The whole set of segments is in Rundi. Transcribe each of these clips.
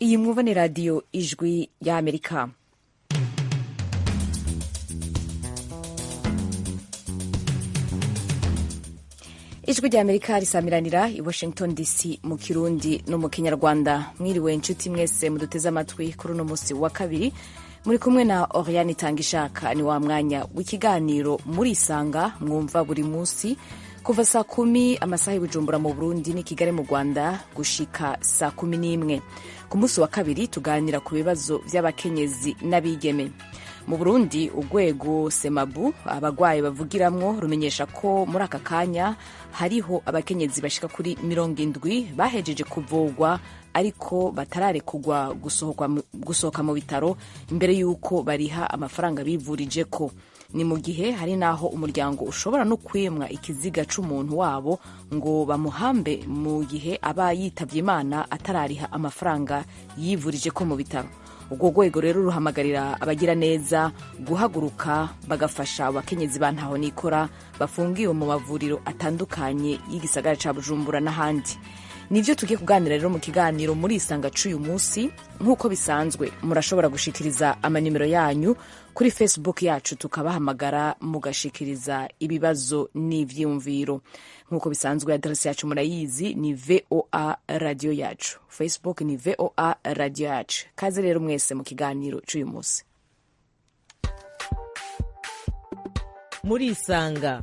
Iyi mwumva ni Radiyo Ijwi y'Amerika. Ijwi rya Amerika risamiranira i Washington DC mu Kirundi no mu Kinyarwanda. Mwiriwe inshuti mwese muduteze amatwi kuri uno munsi wa kabiri, muri kumwe na Oriane Itangishaka. Ni wa mwanya w'ikiganiro Murisanga mwumva buri munsi kuva saa 10 amasaha y'Ibujumbura mu Burundi n'i Kigali mu Rwanda gushika saa 11. Ku munsi wa kabiri tuganira ku bibazo vy'abakenyezi n'abigeme. Mu Burundi, urwego Semabu abagwayi bavugiramwo rumenyesha ko muri aka kanya hariho abakenyezi bashika kuri 70 bahejeje kuvugwa ariko batararekugwa gusohoka mu bitaro imbere y'uko bariha amafaranga bivurijeko. Ni mu gihe hari n'aho umuryango ushobora no kwimwa ikiziga c'umuntu wabo ngo bamuhambe mu gihe aba yitavye Imana atarariha amafaranga yivurijeko mu bitaro. Urwo rwego rero ruhamagarira abagira neza guhaguruka bagafasha abakenyezi ba ntaho nikora bafungiwe mu mavuriro atandukanye y'igisagara ca Bujumbura n'ahandi. Nivyo tugiye kuganira rero mu kiganiro Murisanga c'uyu munsi. Nk'uko bisanzwe, murashobora gushikiriza amanimero yanyu kuri Facebook yacu, tukabahamagara mugashikiriza ibibazo n'ivyiyumviro. Nk'uko bisanzwe, adresi yacu murayizi, ni VOA Radio Yacu. Facebook ni VOA Radio Yacu. Kaze rero mwese mu kiganiro c'uyu munsi. Murisanga.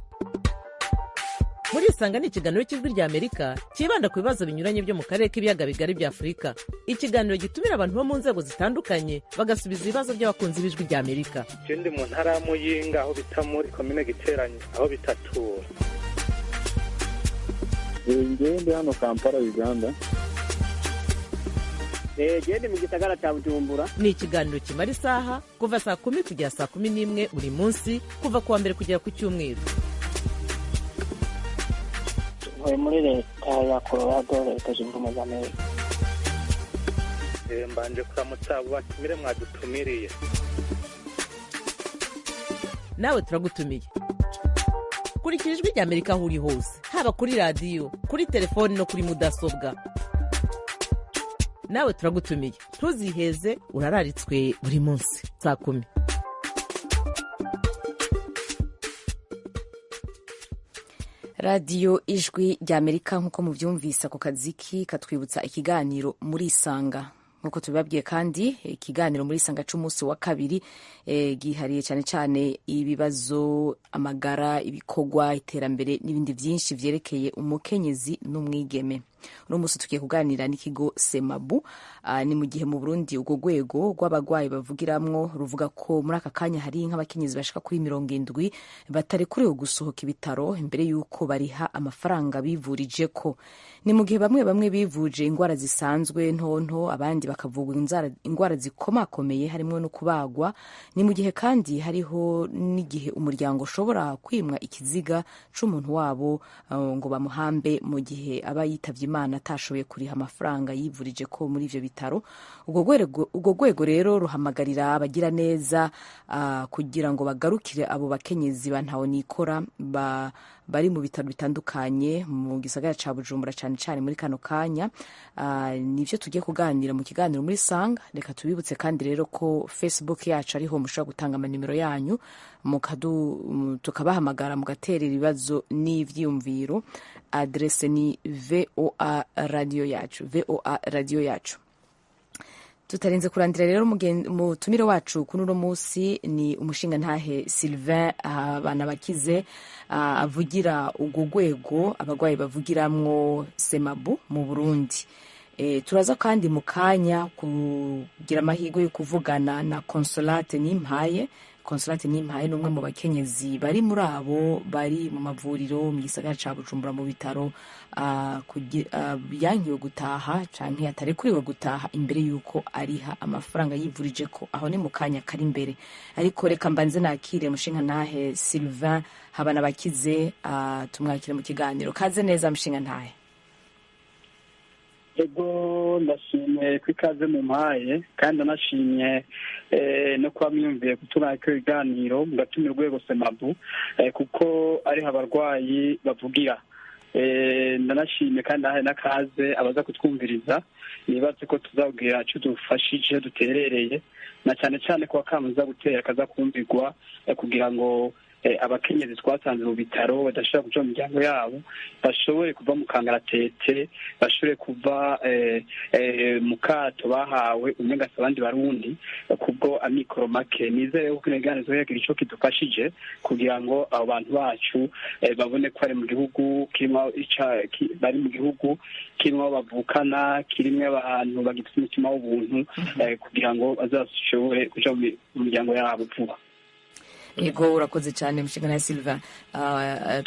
Murisanga ni ikiganiro cy'Ijwi rya Amerika cyibanda ku bibazo binyuranye byo mu karere k'ibiyaga bigari bya Afurika. Ikiganiro gitumira abantu bo mu nzego zitandukanye, bagasubiza ibibazo by'abakunzi b'Ijwi rya Amerika. Je ndi mu ntara ya Muyinga, aho bita muri komine Giteranyi, aho bitatura. Njyewe ndi hano Kampala, Uganda. Gende mu gisagara cya Bujumbura. Ni ikiganiro kimara isaha, kuva saa 10 kugera saa 11 buri munsi, kuva ku wa mbere kugera ku cyumweru. Ntuye muri Leta ya Colorado, Leta Zunze Ubumwe za Amerika. Mbanje kuramutsa abo batumire mwadutumiriye. Nawe turagutumiye. Kurikira Ijwi rya Amerika aho uri hose, haba kuri radiyo, kuri telefoni no kuri mudasobwa. Nawe turagutumiye, ntuziheze, urararitswe buri munsi saa 10. Radiyo Ijwi rya Amerika, nk'uko muvyumvise ako kaziki katwibutsa ikiganiro Murisanga. Nk'uko tubibabwiye kandi, ikiganiro Murisanga c'umunsi wa kabiri gihariye cyane cyane ibibazo, amagara, ibikorwa, iterambere n'ibindi vyinshi vyerekeye umukenyezi n'umwigeme. Uno munsi tugiye kuganira n'ikigo Semabu. Ni mu gihe mu Burundi urwo rwego rw'abagwayi bavugiramwo ruvuga ko muri aka kanya hari nk'abakenyezi bashika kuri 70 batarekuriwe gusohoka ibitaro imbere y'uko bariha amafaranga bivurijeko. Ni mu gihe bamwe bamwe bivuje ingwara zisanzwe ntonto, abandi bakavugwa ingwara zikomakomeye harimwo no kubagwa. Ni mu gihe kandi hariho n'igihe umuryango ushobora kwimwa ikiziga c'umuntu wabo ngo bamuhambe mu gihe aba yitavye Imana atashoboye kuriha amafaranga yivurije ko muri ivyo bitaro. Urwo rwego rero ruhamagarira abagira neza kugira ngo bagarukire abo bakenyezi ba ntaho nikora bari mu bitaro bitandukanye mu gisagara ca Bujumbura cane cane muri kano kanya. Nivyo tugiye kuganira mu kiganiro Murisanga. Reka tubibutse kandi rero ko Facebook yacu ariho mushobora gutanga amanimero yanyu, tukabahamagara mugaterera ibibazo n'ivyiyumviro. Adrese ni VOA Radio Yacu, VOA Radio Yacu. Tutarenze kurandira rero, mutumire wacu kuri uno munsi ni umushingantahe Sylvain Banabakize, avugira urwo rwego abagwayi bavugiramwo Semabu mu Burundi. Turaza kandi mu kanya kugira amahirwe yo kuvugana na Consolate Nimpaye. Consolate Nimpaye ni umwe mu bakenyezi bari muri abo bari mu mavuriro mu gisagara ca Bujumbura mu bitaro, yankiwe gutaha canke atarekuriwe gutaha imbere y'uko ariha amafaranga yivurijeko. Aho ni mu kanya kari imbere, ariko reka mbanze nakire mushingantahe Sylvain Habanabakize, tumwakire mu kiganiro. Kaze neza, mushingantahe. Ego, ndashimye ko ikaze mu mpaye, kandi nashimye no kuba mwiyumviye guturako ibiganiro mugatumira urwego Semabu, kuko ariho abarwayi bavugira. Ndanashimye kandi ndahaye n'akaze abaza kutwumviriza. Nibaze ko tuzabwira icyo dufashije, duterereye, na cyane cyane ko akamuza gutera kaza kumvirwa, kugira ngo abakenyezi twasanze mu bitaro badashobora kuja mu miryango yabo bashobore kuva mu kangaratete, bashobore kuva mu kato bahawe umenga si abandi Barundi kubwo amikoro make. Nizere ko kino kiganiro kizogira ico kidufashije kugira ngo abo bantu bacu babone ko bari mu gihugu kirimo, bari mu gihugu kirimo abo bavukana, kirimo abantu bagifite umutima w'ubuntu, kugira ngo bazashobore kuja mu miryango yabo vuba. Yego, urakoze cyane, mushingana ya Silva.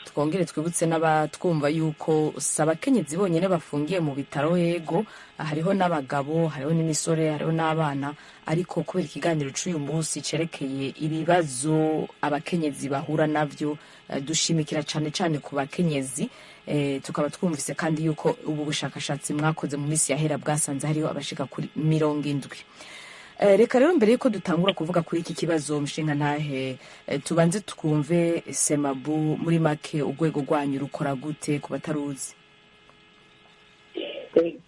Twongere twibutse n'abatwumva yuko si abakenyezi bonyine bafungiye mu bitaro. Yego, hariho n'abagabo, hariho n'imisore, hariho n'abana, ariko kubera ikiganiro cy'uyu munsi cerekeye ibibazo abakenyezi bahura navyo, dushimikira cyane cyane ku bakenyezi. Tukaba twumvise kandi yuko ubu bushakashatsi mwakoze mu minsi yahera bwasanze hariho abashika kuri 70. Reka rero mbere yuko dutangura kuvuga kuri iki kibazo, mushinga ntahe, tubanze twumve Semabu muri make, urwego rwanyu rukora gute ku bataruzi?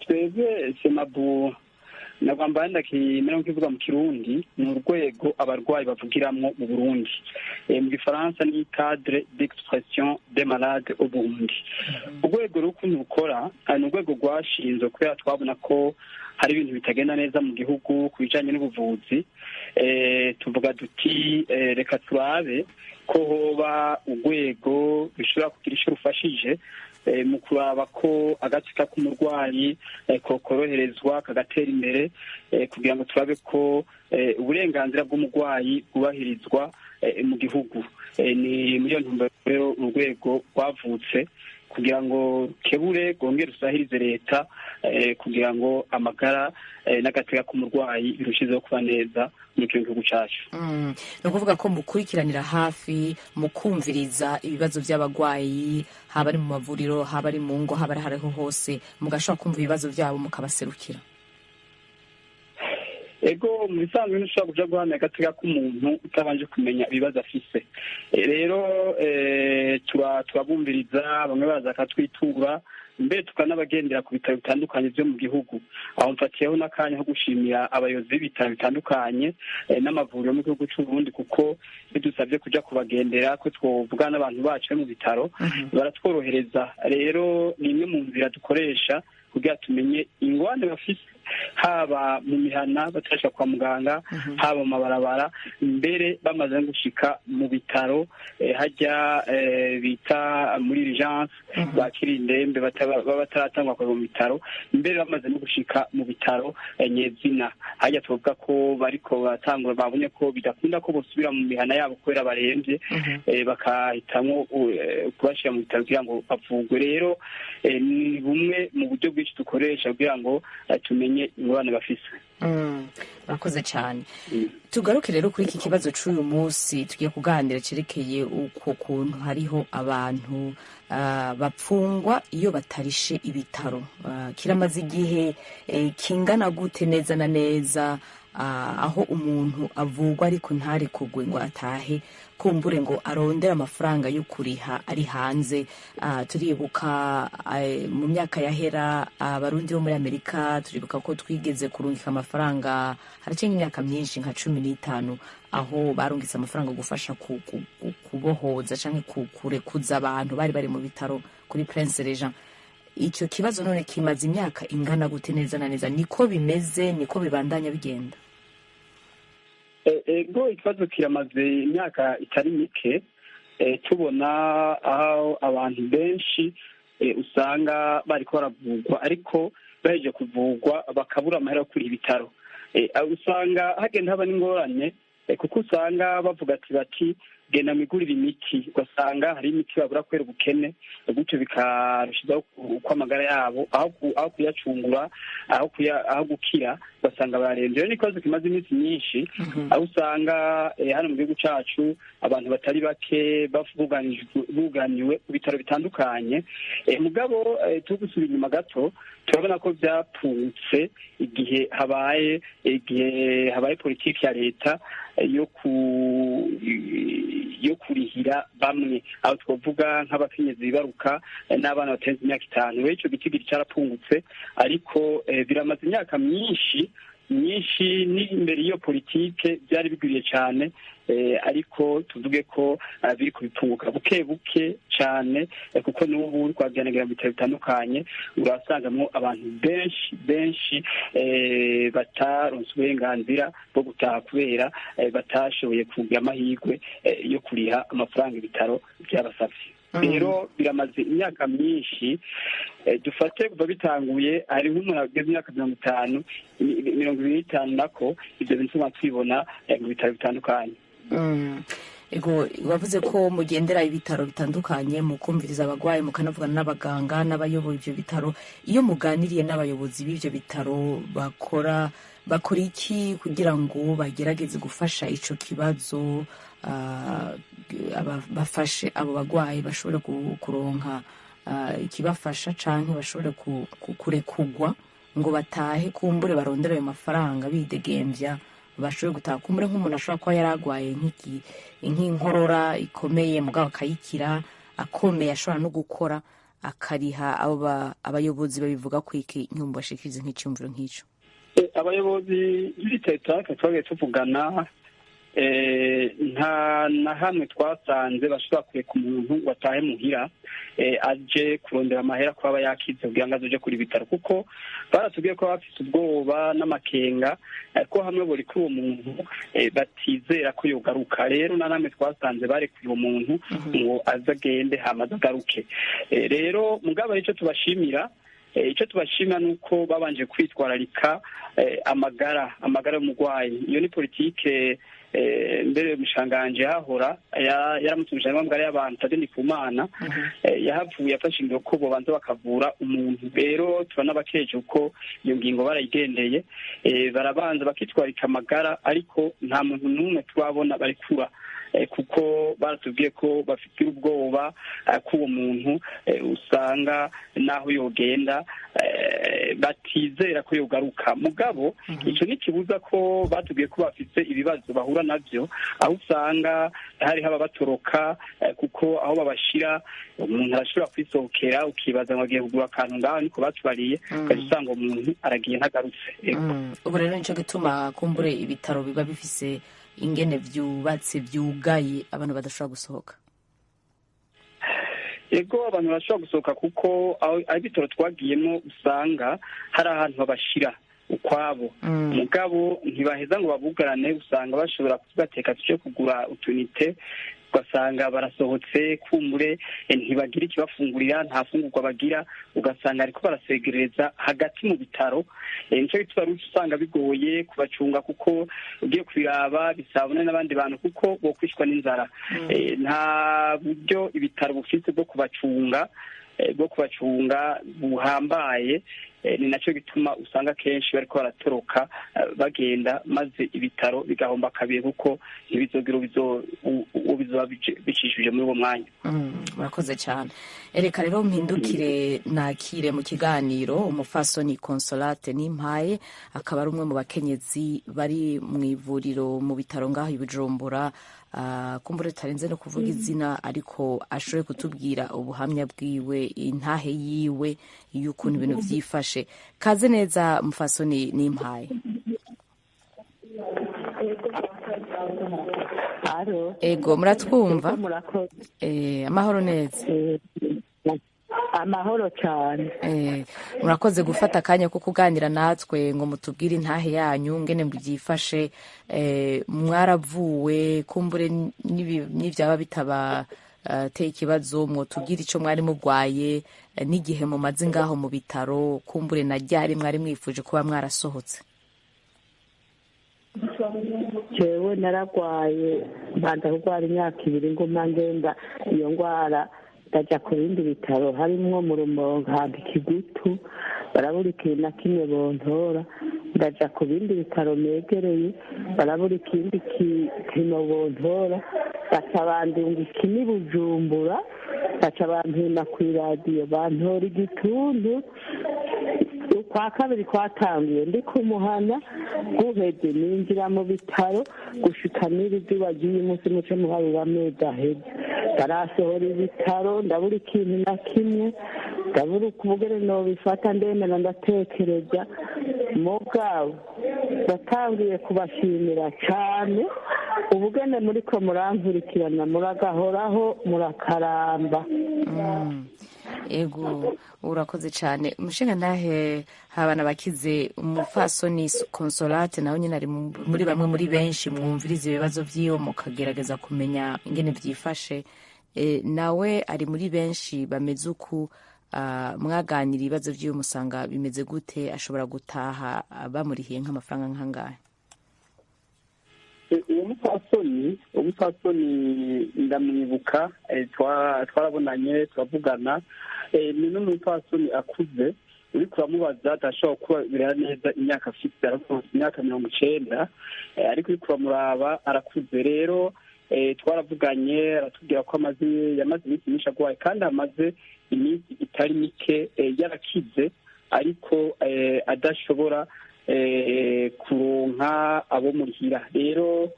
Twebwe Semabu, nagomba ndakimera nk'ivuga mu Kirundi, ni urwego abarwayi bavugiramwo mu Burundi. Mu Gifaransa ni Cadre d'expression des malades au Burundi. Urwego rukuntu rukora, ni urwego rwashinzwe kubera twabona ko hari ibintu bitagenda neza mu gihugu ku bijanye n'ubuvuzi. Tuvuga duti reka turabe ko hoba urwego rushobora kugira ico rufashije mu kuraba ko agatsika k'umurwayi kokoroherezwa, kagatera imbere, kugira ngo turabe ko uburenganzira bw'umurwayi bwubahirizwa mu gihugu. Ni muri iyo ntumbero rero urwego rwavutse, kugira ngo rukebure, rwongere rusahirize leta, kugira ngo amagara n'agateka k'umurwayi birushizeho kuba neza muri kino gihugu cacu. Ni ukuvuga ko mukurikiranira hafi, mukumviriza ibibazo by'abagwayi, haba ari mu mavuriro, haba ari mu ngo, haba ari hariho hose, mugashobora kumva ibibazo byabo, mukabaserukira. Ego, mu bisanzwe ntushobora kuja guhamya agateka k'umuntu utabanje kumenya ibibazo afise. Rero turabumviriza, bamwe baraza bakatwitura, mbere tukanabagendera ku bitaro bitandukanye byo mu gihugu. Aho mfatiyeho n'akanya ko gushimira abayobozi b'ibitaro bitandukanye n'amavuriro mu gihugu c'u Burundi, kuko bidusabye kuja kubagendera ko twovugana n'abantu bacu bari mu bitaro, baratworohereza. Rero ni imwe mu nzira dukoresha kugira tumenye ingwane bafise, haba mu mihana batarashika kwa muganga, haba mu mabarabara, mbere bamaze no gushika mu bitaro, hajya bita muri urgence, bakira indembe baba bataratangwa kuva mu bitaro, mbere bamaze no gushika mu bitaro nyezina, hajya tuvuga ko bariko baratangura, babonye ko bidakunda ko bosubira mu mihana yabo kubera baremvye, bakahitamwo kubashira mu bitaro kugira ngo bavurwe. Rero ni bumwe mu buryo bwinshi dukoresha kugira ngo tumenye ingorane bafise. Urakoze cyane. Tugaruke rero kuri iki kibazo c'uyu munsi tugiye kuganira, cerekeye uko kuntu hariho abantu bapfungwa iyo batarishe ibitaro. Kiramaze igihe kingana gute neza na neza, aho umuntu avugwa ariko ntarekugwe ngo atahe, kumbure ngo arondere amafaranga yo kuriha ari hanze? Turibuka mu myaka yahera, Abarundi bo muri Amerika, turibuka ko twigeze kurungika amafaranga, haraciye imyaka myinshi nka 15, aho barungitse amafaranga gufasha kubohoza canke kurekuza abantu bari bari mu bitaro kuri Prince Regent. Icyo kibazo none kimaze imyaka ingana gute neza na neza? Niko bimeze, niko bibandanya bigenda? Ego, ikibazo kiramaze imyaka itari mike. Tubona aho abantu benshi usanga bariko baravugwa, ariko bahejeje kuvugwa bakabura amahera yo kuriha ibitaro. Usanga hagenda haba n'ingorane, kuko usanga bavuga ati bati genda mwigurire imiti, ugasanga hari imiti babura kubera ubukene, gutyo bikarushizaho uko amagara yabo aho kuyacungura, aho gukira, ugasanga bararembye. Rero ni ikibazo kimaze iminsi myinshi, aho usanga hano mu gihugu cacu abantu batari bake buganiwe ku bitaro bitandukanye. Mugabo turi gusubira inyuma gato, turabona ko vyapfutse igihe habaye politiki ya leta yo ku yo kurihira bamwe, aho twavuga nk'abakenyezi bibaruka n'abana batarenze imyaka 5. Rero ico gitigiri carapungutse, ariko biramaze imyaka myinshi myinshi n'imbere y'iyo politike byari bigwiriye cyane, ariko tuvuge ko biri kubipunguka buke buke cyane, kuko n'ubu twabyanagira mu bitaro bitandukanye urasangamwo abantu benshi benshi bataronse uburenganzira bwo gutaha kubera batashoboye kugira amahirwe yo kuriha amafaranga ibitaro byabasavye. Rero biramaze imyaka myinshi, dufate kuva bitanguye hariho umuntu ageze imyaka 50, 25 nako ivyo bintu tuma tubibona mu bitaro bitandukanye. Ego, wavuze ko mugendera ibitaro bitandukanye mukumviriza abagwayi, mukanavugana n'abaganga n'abayoboye ivyo bitaro. Iyo muganiriye n'abayobozi b'ivyo bitaro bakora iki kugira ngo bagerageze gufasha ico kibazo, bafashe abo bagwayi bashobore kuronka ikibafasha canke bashobore kurekugwa ngo batahe, kumbure barondere ayo mafaranga bidegemvya bashobore gutaha? Kumbure nk'umuntu ashobora kuba yaragwaye nk'inkorora ikomeye mugabo akayikira akomeye, ashobora no gukora akariha. Abo abayobozi babivuga ko iki nkumva bashikirize nk'iciyumviro nk'ico? Abayobozi b'ibitaro twagiye tuvugana, nta na hamwe twasanze bashobora kureka umuntu ngo atahe muhira aje kurondera amahera ko aba yakize kugira ngo azoje kuri bitaro, kuko baratubwiye ko bafite ubwoba n'amakenga ko hamwe buri kuri uwo muntu batizera ko yogaruka. Rero na namwe twasanze barekuye uwo muntu ngo aze agende hama agaruke. Rero mugabo icyo tubashimira, icyo tubashima nuko babanje kwitwararika amagara y'umurwayi. Iyo ni politike mbere mushanganje hahora yaramutumije amagara y'abantu Tade Ndikumana, yahavuye afashe ingingo ko bobanza bakavura umuntu. Rero turanabakeje uko iyo ngingo barayigendeye, barabanza bakitwarika amagara, ariko nta muntu n'umwe turabona barekura, kuko baratubwiye ko bafite ubwoba ko uwo muntu usanga naho yogenda batizera ko yogaruka. Mugabo ico ntikibuza ko batubwiye ko bafite ibibazo bahura navyo, aho usanga hari haba batoroka, kuko aho babashira umuntu arashobora kwisohokera ukibaza ngo agiye kugura akantu ngaho niko batubariye, ukaca usanga umuntu aragiye ntagarutse. Ubu rero nico gituma kumbure ibitaro biba bifise ingene vyubatse vyugaye abantu badashobora gusohoka. Ego, abantu barashobora gusohoka kuko aho ibitaro twagiyemo usanga hari ahantu babashira ukwabo, mugabo ntibaheza ngo babugarane, usanga bashobora kubateka tuje kugura utunite, ugasanga barasohotse kumbure ntibagira ikibafungurira, nta fungurwa bagira, ugasanga ariko barasegereza hagati mu bitaro. Nico gituma usanga bigoye kubacunga, kuko ugiye kubiraba bisabone n'abandi bantu kuko bokwishwa n'inzara. Nta buryo ibitaro bufite bwo kubacunga buhambaye, ni nacyo gituma usanga kenshi bariko baratoroka bagenda, maze ibitaro bigahomba kabiri kuko ntibizogira uwo bizoba bicishije muri uwo mwanya. Murakoze cyane. Ereka rero mpindukire nakire mu kiganiro umufasoni Consolate Nimpaye, akaba ari umwe mu bakenyezi bari mu ivuriro mu bitaro ngaho i Bujumbura. Kumbure tarenze no kuvuga izina, ariko ashoboye kutubwira ubuhamya bwiwe, intahe yiwe y'ukuntu ibintu vyifashe. Kaze neza mufasoni Nimpaye. Ego, muratwumva? Amahoro neza. Amahoro cyane. Murakoze gufata akanya ko kuganira natwe ngo mutubwire intahe yanyu ngene byifashe. Mwaravuwe kumbure n'ibyaba bitaba teye ikibazo, mwotubwire ico mwari mugwaye n'igihe mumaze ngaho mu bitaro, kumbure na ryari mwari mwifuje kuba mwarasohotse. Jewe naragwaye, mbanza kurwara imyaka 2 nguma ngenda iyo ngwara, ndaja ku bindi bitaro harimwo mu Rumonge hamba Ikigutu, barabura ikintu na kimwe bontora. Ndaja ku bindi bitaro negereye, barabura ikindi kintu bontora, baca bandunga ikini Bujumbura, baca bampima kw'iradiyo bantora igituntu. Ukwa kabiri kwatanguye ndi kumuhana, guheze ninjira mu bitaro gushika n'iri zuba ry'uyu munsi, muce muharura amezi aheze. Barasohora ibitaro, ndabura ikintu na kimwe, ndabura ukubugere nobifata. Ndemera, ndatekereza, mugabo ndatangiye kubashimira cyane ubugene muriko murankurikirana, muragahoraho, murakaramba. Ego, urakoze cyane, umushinga ntahe habana bakize. Umupfasoni Consolate nawe nyine ari muri bamwe muri benshi mwumviriza ibibazo by'iyo, mukagerageza kumenya ingene byifashe. Nawe ari muri benshi bameze uku. Mwaganira ibibazo by'iyo, musanga bimeze gute? Ashobora gutaha bamurihiye nk'amafaranga nk'angahe? Uwo mupfasoni ndamwibuka, twarabonanye, turavugana. Ni n'umupfasoni akuze, uriko uramubaza adashobora kubabira neza imyaka afite, imyaka 90, ariko uriko uramuraba arakuze. Rero twaravuganye, aratubwira ko amaze yamaze iminsi myinshi arwaye, kandi amaze iminsi itari mike yarakize, ariko adashobora kuronka abo murihira. Rero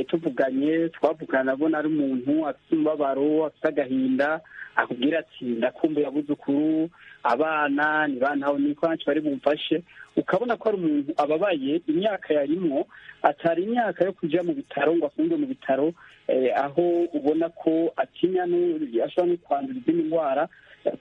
tuvuganye, twavugana, abona ari umuntu afite umubabaro, afite agahinda, akubwira ati: "Ndakumbuye abuzukuru, abana ntibantaho niko ntacyo bari bumfashe." Ukabona ko ari umuntu ababaye. Imyaka yarimwo atari imyaka yo kuja mu bitaro ngo afungwe mu bitaro, aho ubona ko atinya ashobora no kwandura izindi ndwara,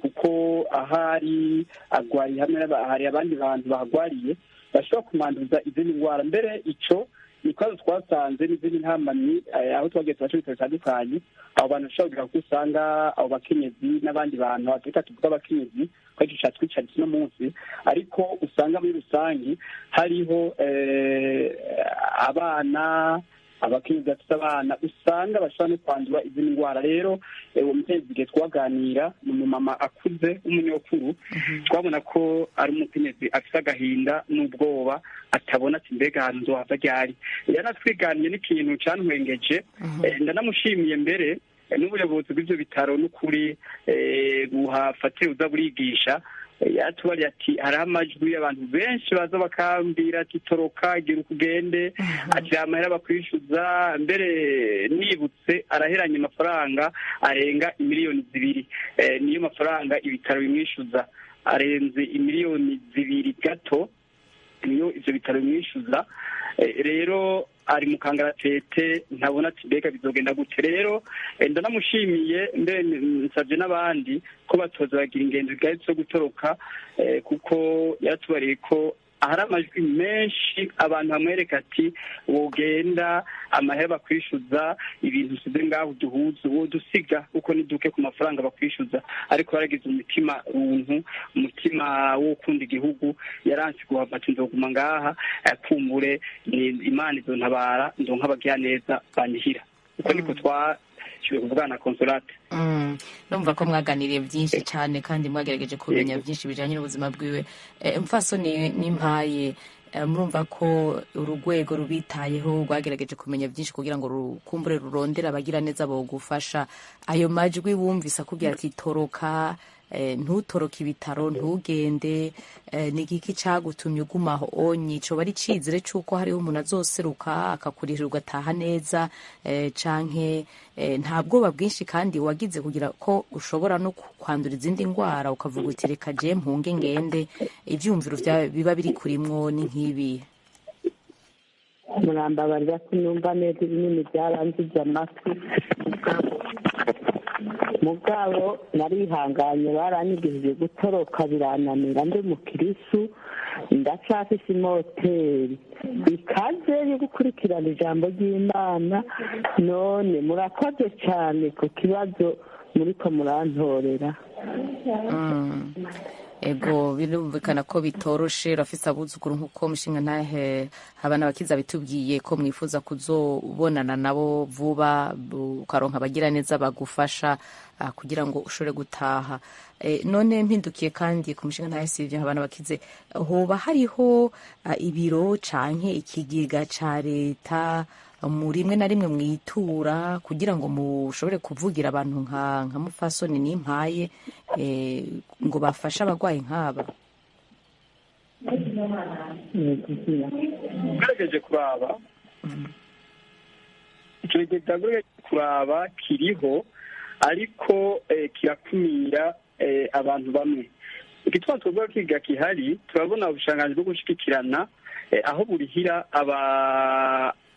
kuko ahari agwariye hamwe hari abandi bantu bahagwariye bashobora kumwanduza izindi ndwara. Mbere ico ni ikibazo twasanze n'izindi ntambamyi aho twagiye turaca ibitaro bitandukanye, abo bantu bashobora kugira, kuko usanga abo bakenyezi n'abandi bantu, reka tuvuge abakenyezi ko aricyo catwicaritse uno munsi, ariko usanga muri rusange hariho abana, abakenyezi bafite abana, usanga bashobora no kwandura izindi ndwara. Rero uwo mukenyezi, igihe twaganira, ni umumama akuze w'umunyokuru, twabona ko ari umukenyezi afite agahinda n'ubwoba, atabona ati: "Mbega ahantu nzohava ryari?" Yaratwiganiye n'ikintu cantwengeje. Ndanamushimiye mbere n'ubuyobozi bw'ivyo bitaro, n'ukuri buhafatire uza burigisha. Yaratubariye ati: "Hariho amajwi y'abantu benshi baza bakambwira ati: 'Toroka, gira uko ugende,' ati: 'Amahera bakwishyuza.'" Mbere nibutse araheranye amafaranga arenga 2 miliyoni, niyo mafaranga ibitaro bimwishyuza, arenze 2 miliyoni gato, niyo ivyo bitaro bimwishyuza. Rero ari mu kangaratete, ntabona ati: "Mbega bizogenda gute?" Rero ndanamushimiye, mbe nsabye n'abandi ko batoza bagira ingendo zigayitse zo gutoroka, kuko yaratubariye ko hari amajwi menshi, abantu bamwereka ati: "Wogenda, amahera bakwishyuza, ibintu usize ngaho, uduhuze wodusiga, kuko ni duke ku mafaranga bakwishyuza." Ariko yaragize umutima runtu, umutima wo gukunda igihugu, yaranse guhava ati: "Nzoguma ngaha, kumbure ni Imana izontabara, ndonka abagira neza bandihira." Uko niko twashoboye kuvugana na Consolate. Numva ko mwaganiriye byinshi cyane kandi mwagerageje kumenya byinshi bijyanye n'ubuzima bwiwe. Mfasoni n'impaye, murumva ko urugwego rubitayeho rwagerageje kumenya byinshi kugira ngo rukumbure rurondere abagira neza bogufasha. Ayo majwi wumvise akubwira ati: "Toroka, ntutoroke ibitaro, ntugende," ni igiki cagutumye ugumaho onyi? Coba ari icizere c'uko hariho umuntu azoseruka akakurihira ugataha neza, canke nta bwoba bwinshi kandi wagize kugira ko ushobora no kwandura izindi ndwara, ukavuga uti: "Reka je mpunge ngende"? Ivyumviro biba biri kurimwo ni nk'ibi? Murambabarira ko numva neza ibinini byaranzibye amatwi. Mugabo narihanganye, baranyigishije gutoroka birananira. Ndi umukirisu, ndacyafise imoteri ikaze yo gukurikirana ijambo ry'Imana. None murakoze cyane ku kibazo muriko murantorera. Ego, birumvikana ko bitoroshe. Urafise abuzukuru nk'uko mushinga ntahe habana bakiza bitubwiye ko mwifuza kuzobonana nabo vuba, ukaronka abagira neza bagufasha kugira ngo ushobore gutaha. None mpindukiye kandi ku mushinga ntahe sivyo habana bakize, hoba hariho ibiro canke ikigega ca leta mu rimwe na rimwe mwitura kugira ngo mushobore kuvugira abantu nka mufasoni nimpaye, ngo bafashe abarwayi nk'aba? Ugerageje kuraba icyo kigega kuraba kiriho, ariko kirakumira abantu bamwe. Igituma twavuga ko ikigega gihari, turabona ubushikiranganji bwo gushigikirana aho burihira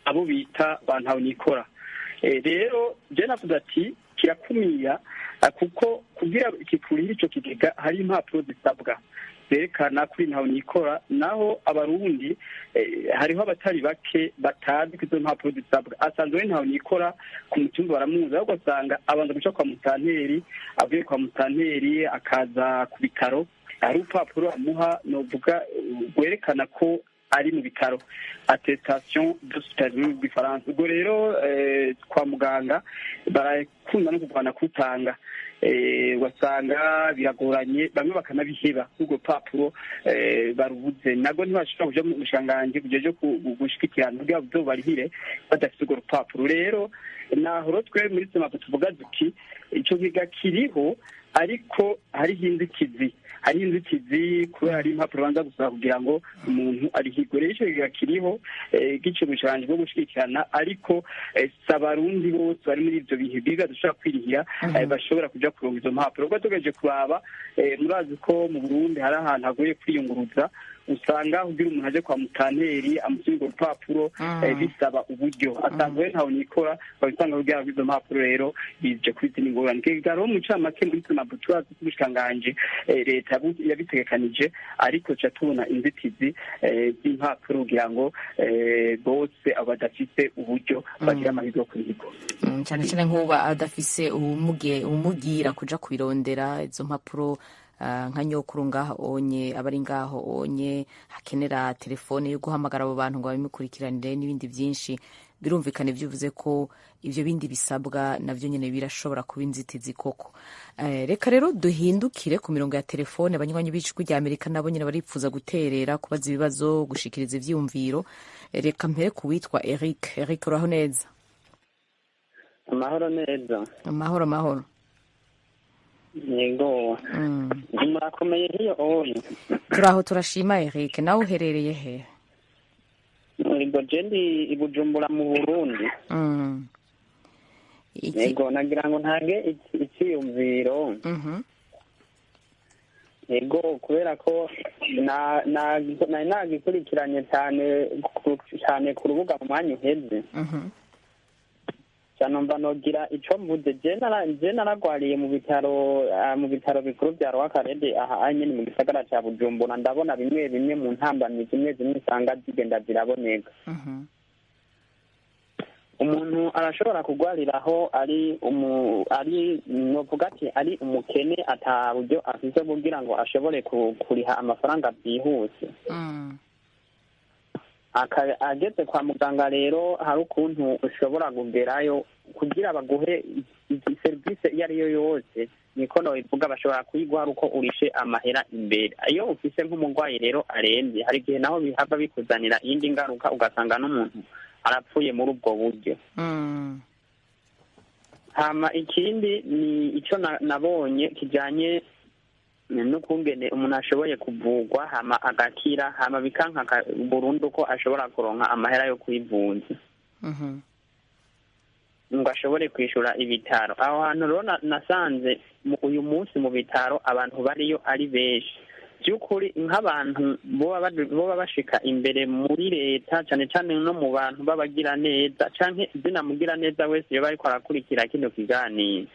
abo bita ba ntahonikora. Rero je navuze ati kirakumira kuko kugira kikurihira ico kigega hari impapuro zisabwa zerekana kuri ntahonikora, naho abarundi hariho abatari bake batazi ko izo mpapuro zisabwa. Asanzwe we ntahonikora ku mutumba baramuzi, ahubwo asanga abanza guca kwa mutanteri, avuye kwa mutanteri akaza ku bitaro, hari urupapuro amuha novuga rwerekana ko ari mu bitaro, attestation d'hospitalisation mu Gifaransa. Ubwo rero kwa muganga barakunda no kurwana kutanga, ugasanga biragoranye, bamwe bakanabiheba urwo rupapuro barubuze, nabwo ntibashobora kuja mu bushikiranganji bujeje gushigikirana kugira ngo barihire badafite urwo rupapuro. Rero naho twe muri Semapo tuvuga duti ico kiga kiriho, ariko hariho inzitizi, hariho inzitizi kubera hari impapuro banza gusaba kugira ngo umuntu arihirwe. Rero ico kiga kiriho gice ubushikiranganji bwo gushigikirana, ariko si abarundi bose bari muri ivyo bihe biga dushobora kwirihira bashobora kuja kuronka izo mpapuro. Ubwo tugejeje kuraba, murazi ko mu Burundi hari ahantu hagoye kwiyunguruza, usanga kugira umuntu aje kwa mutanteri amusubiza urupapuro bisaba uburyo, asanzwe ntawe nikora, babisanga kugira ngo izo mpapuro rero bije kuri izindi ngorane. Rero mu ncamake muri Semapo turazi ko ubushikiranganji leta yabitegekanije, ariko tuca tubona inzitizi z'impapuro kugira ngo bose abo badafise uburyo bagira amahirwe yo kurihirwa, cyane cyane nk'uba adafise uwumugira kuja kubirondera izo mpapuro, nka nyokuru ngaho onye abari ngaho onye hakenera telefone yo guhamagara abo bantu ngo babimukurikiranire n'ibindi byinshi. Birumvikana ibyo uvuze ko ibyo bindi bisabwa navyo nyene birashobora kuba inzitizi koko. Reka rero duhindukire ku mirongo ya telefone, abanywanyi b'Ijwi rya Amerika nabo nyene baripfuza guterera, kubaza ibibazo, gushikiriza ivyiyumviro. Reka mpere ku witwa Eric. Eric, uraho neza? Amahoro neza. Amahoro amahoro. Yego. Murakomeye hiyo oyi? Turaho turashima. Eric, nawe uherereye he? Yego, je ndi i Bujumbura mu Burundi. Yego, nagira ngo ntange icyiyumviro. Yego, kubera ko nari nagikurikiranye cyane cyane ku rubuga mu mwanya uheze, numva nogira ico mvuze. Je naragwariye mu bitaro, mu bitaro bikuru vya Rwakarede aha nyene mu gisagara ca Bujumbura. Ndabona bimwe bimwe mu ntambamyi zimwe zimwe usanga zigenda ziraboneka. Umuntu arashobora kugwariraho ari ari novuga ati ari umukene, ata buryo afise kugira ngo ashobore kuriha amafaranga byihuse. Ageze kwa muganga rero hari ukuntu ushobora kugerayo kugira baguhe serivisi iyo ari yo yose, niko nobivuga, bashobora kuyiguha ari uko urishe amahera imbere. Iyo ufise nk'umurwayi rero arembye, hari igihe naho bihava bikuzanira iyindi ngaruka, ugasanga n'umuntu arapfuye muri ubwo buryo. Hama ikindi ni ico nabonye kijanye n'ukungene umuntu ashoboye kuvugwa hama agakira, hama bikanka burundu ko ashobora kuronka amahera yo kwivuza ngo ashobore kwishura ibitaro. Aho hantu rero nasanze uyu munsi mu bitaro abantu bariyo ari benshi by'ukuri, nk'abantu boba bashika imbere muri leta, cane cane no mu bantu b'abagira neza, canke zina mugira neza wese yoba ariko arakurikira kino kiganiro,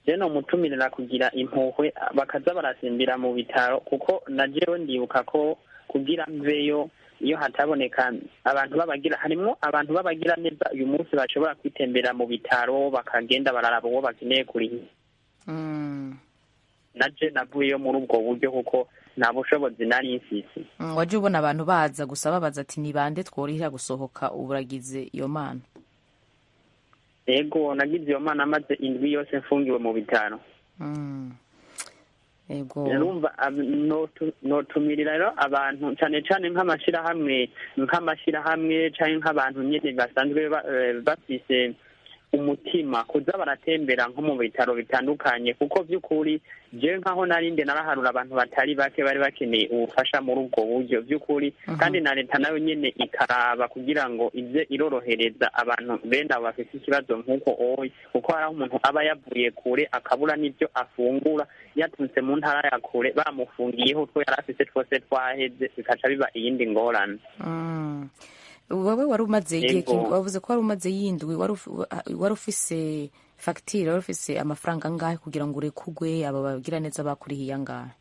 je nomutumirira kugira impuhwe bakaza barasimbira mu bitaro, kuko na jewe ndibuka ko kugira mveyo iyo hataboneka abantu babagira, harimwo abantu babagira neza uyu munsi bashobora kwitembera mu bitaro bakagenda bararaba uwo bakeneye kuriha. Naje navuyeyo muri ubwo buryo kuko nta bushobozi nari mfise. Waje ubona abantu baza gusa babaza ati ni bande tworihira gusohoka, uburagize iyo mana? Ego, nagize iyo mana maze indwi yose mfungiwe mu bitaro. Ego. Urumva notumirira rero abantu cane cane nk'amashirahamwe canke nk'abantu nyene basanzwe bafise Umutima kuza baratembera nko mu bitaro bitandukanye, kuko by'ukuri jewe nkaho narinde naraharura abantu batari bake bari bakeneye ubufasha muri ubwo buryo by'ukuri. Kandi na leta nayo nyene ikaraba kugira ngo ize irorohereza abantu bene abo bafite ikibazo nk'uko oyi, kuko hari aho umuntu aba yavuye kure akabura n'ibyo afungura, yaturutse mu ntara ya kure, bamufungiyeho utwo yari afise twose twaheze, bikaca biba iyindi ngorane. Wowe wari umaze igihe Yego. Wavuze ko wari umaze yindwi, wari ufise fagitire, wari ufise amafaranga angahe kugira ngo urekugwe? Aba bagira neza bakurihiye angahe?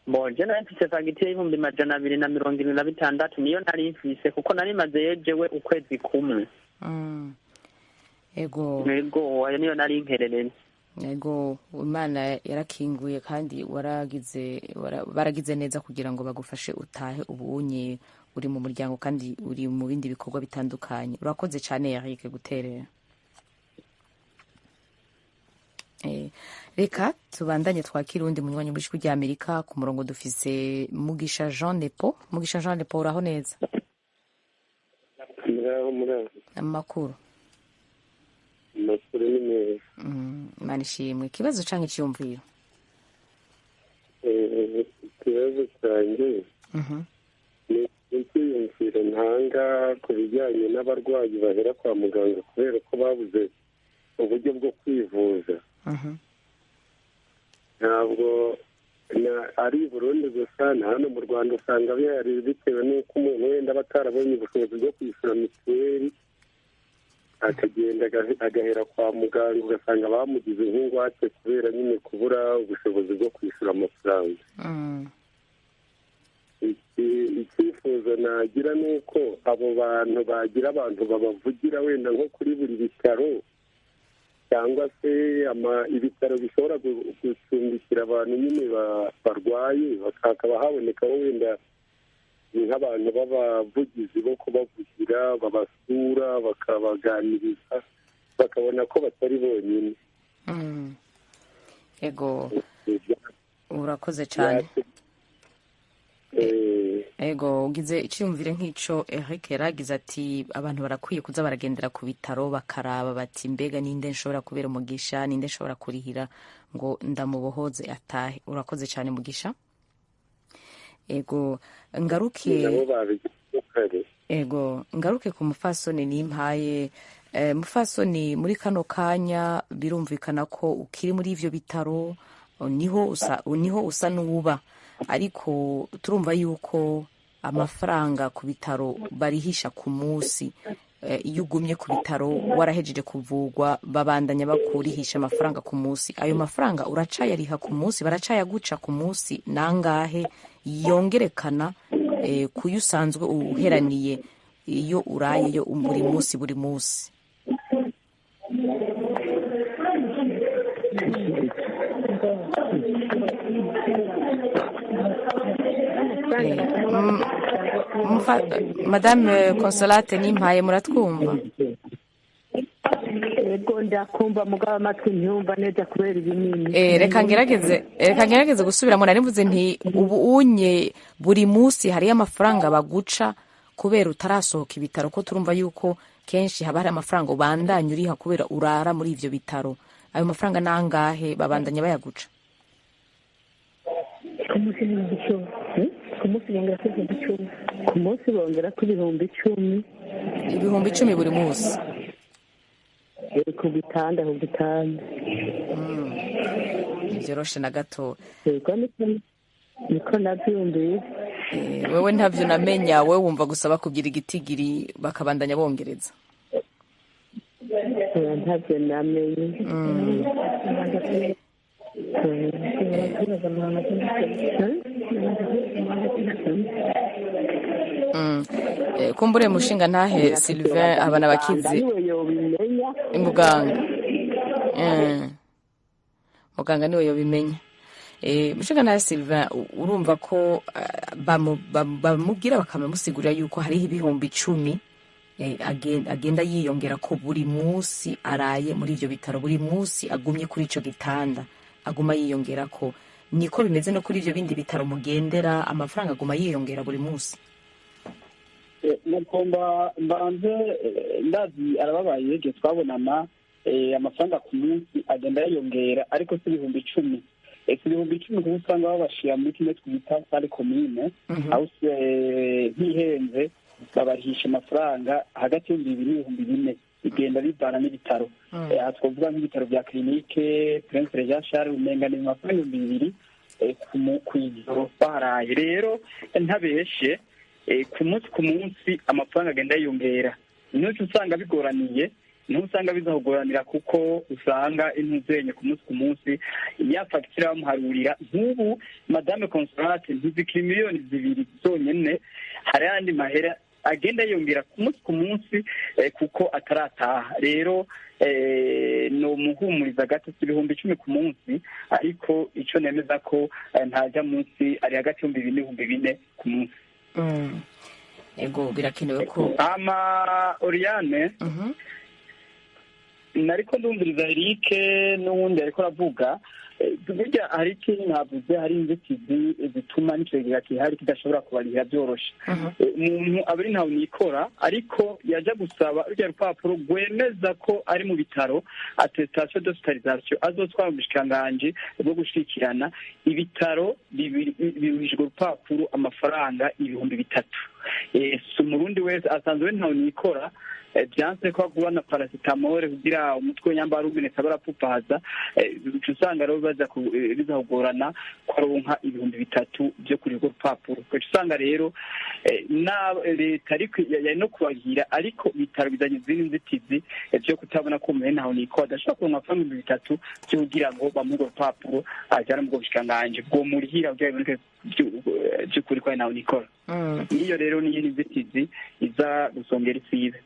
Bon, je nari mfise fagitire y'276,000, niyo nari mfise kuko nari mazeyo jewe ukwezi kumwe. Ego. Yego, ayo niyo nari nkerereye. Ego, Imana yarakinguye kandi waragize baragize neza kugira ngo bagufashe utahe. Ubunye uri mu muryango kandi uri mu bindi bikorwa bitandukanye. Urakoze cyane, Eric, guterera. Reka tubandanye twakira uwundi munywanyi w'Ijwi rya Amerika. Ku murongo dufise Mugisha Jean Nepo. Mugisha Jean Nepo, uraho neza? Muraho, muraho. Amakuru? Amakuru ni meza. Imana ishimwe. Ikibazo canke iciyumviro? Ikibazo cyanjye ni icyiyumviro ntanga ku bijyanye n'abarwayi bahera kwa muganga kubera ko babuze uburyo bwo kwivuza. Ntabwo ari i Burundi gusa, na hano mu Rwanda usanga bihari, bitewe n'uko umuntu wenda aba atarabonye ubushobozi bwo kwishyura mituweli, akagenda agahera kwa muganga, ugasanga bamugize nk'ingwate kubera nyine kubura ubushobozi bwo kwishyura amafaranga. Icyifuzo nagira ni uko abo bantu bagira abantu babavugira, wenda nko kuri buri bitaro cyangwa se ibitaro bishobora gucumbikira abantu nyine barwaye, hakaba habonekaho wenda nk'abantu b'abavugizi bo kubavugira, babasura, bakabaganiriza, bakabona ko batari bonyine. Ego, urakoze cyane. Ego, ugize icyumvire nk'ico Eric yaragize, ati abantu barakwiye kuza baragendera ku bitaro bakaraba bati: "Mbega ninde nshobora kubera umugisha? Ninde nshobora kurihira ngo ndamubohoze atahe?" Urakoze cyane, Mugisha. Ego, ngaruke Nabo babigize kare. Ego, ngaruke ku mufasoni nimpaye. Mufasoni, muri kano kanya birumvikana ko ukiri muri ivyo bitaro, niho usa n'uwuba, ariko turumva yuko amafaranga ku bitaro barihisha ku munsi. Iyo ugumye ku bitaro warahejeje kuvugwa, babandanya bakurihisha amafaranga ku munsi. Ayo mafaranga uracayariha ku munsi? Baracayaguca ku munsi? Nangahe yongerekana kuyo usanzwe uheraniye iyo urayeyo buri munsi, buri munsi? Madame Consolate Nimpaye, muratwumva? Ego, ndakumva, mugabo amatwi ntiyumva neza kubera ibinini. Reka ngerageze gusubiramo. Nari mvuze nti ubu unye buri munsi hariyo amafaranga baguca kubera utarasohoka ibitaro, ko turumva yuko kenshi haba hari amafaranga ubandanya uriha kubera urara muri ivyo bitaro. Ayo mafaranga nangahe babandanya bayaguca? Ku munsi ni 10,000. Ku munsi bongera ko 10,000. Ku munsi bongera ko 10,000. 10,000 buri munsi? Ku gitanda, ku gitanda. Ntibyoroshe na gato. Yego, niko nabyumvise. Wewe ntavyo unamenya, wewe wumva gusa bakubwira igitigiri bakabandanya bongereza. Oya, ntabyo namenye. Kumbure mushinga ntahe Sylvain abana bakizi Niwe yobimenya. Muganga, muganga niwe yobimenya. Mushinga ntahe Sylvain, urumva ko bamubwira bakamusigurira yuko hariho 10,000 agenda yiyongera ko buri munsi araye muri ivyo bitaro, buri munsi agumye kuri ico gitanda aguma yiyongera ko. Niko bimeze no kuri ivyo bindi bitaro mugendera, amafaranga aguma yiyongera buri munsi? Nagomba mbanze, ndazi arababaye igihe twabonana, amafaranga ku munsi agenda yiyongera, ariko si 10,000, si 10,000, kuko usanga babashira muri kimwe twita salle commune, aho ntihenze, babahisha amafaranga hagati y'2,000 n'ibihumbi 4, bigenda bivana n'ibitaro. Aha twavuga nk'ibitaro bya clinique Prince Jean Charles, umenga ni amafaranga 2,000 kw'ijoro baharaye. Rero ntabeshe, ku munsi ku munsi amafaranga agenda yiyongera, nico usanga bigoraniye, niho usanga bizakugoranira, kuko usanga intuzenye ku munsi ku munsi ya fagitire bamuharurira. Nk'ubu Madame Consolate ntizikiri miliyoni 2 zonyene, hari ayandi mahera agenda yiyongera ku munsi ku munsi, kuko atarataha. Rero ni umuhumuriza gato, si 10,000 ku munsi, ariko ico nemeza ko ntajya munsi, ari hagati y'2,000 n'ibihumbi 4 ku munsi. Ego, birakenewe ko Ama Oriane, nariko ndumviriza Eric n'uwundi ariko aravuga. Burya hari ikintu navuze, hari inzitizi zituma n'ikigega gihari kidashobora kubarihira byoroshe. Umuntu aba ari ntawe nikora, ariko yaja gusaba rurya rupapuro rwemeza ko ari mu bitaro, attestation d'hospitalisation, azotwara mu bushikiranganji bwo gushikirana ibitaro, biruhije urwo rupapuro amafaranga 3,000. Si umurundi wese asanzwe ntawe nikora, byanse ko agura na paracétamol kugira umutwe nyambara umenetse barapfupaza, uca usanga rero biza kugorana ko aronka 3,000 byo kuri urwo rupapuro. Ugaca usanga rero na leta ariko yari no kubagira, ariko ibitaro bizanye izindi nzitizi byo kutabona ko umuntu ntaho niko adashobora kuronka amafaranga 3,000 byo kugira ngo bamuhe urwo rupapuro ajyane mu bwo bushikiranganji bwomurihira kugira biboneke by'ukuri ko ari ntaho nikora. Niyo rero niyo nzitizi iza gusongera isibe.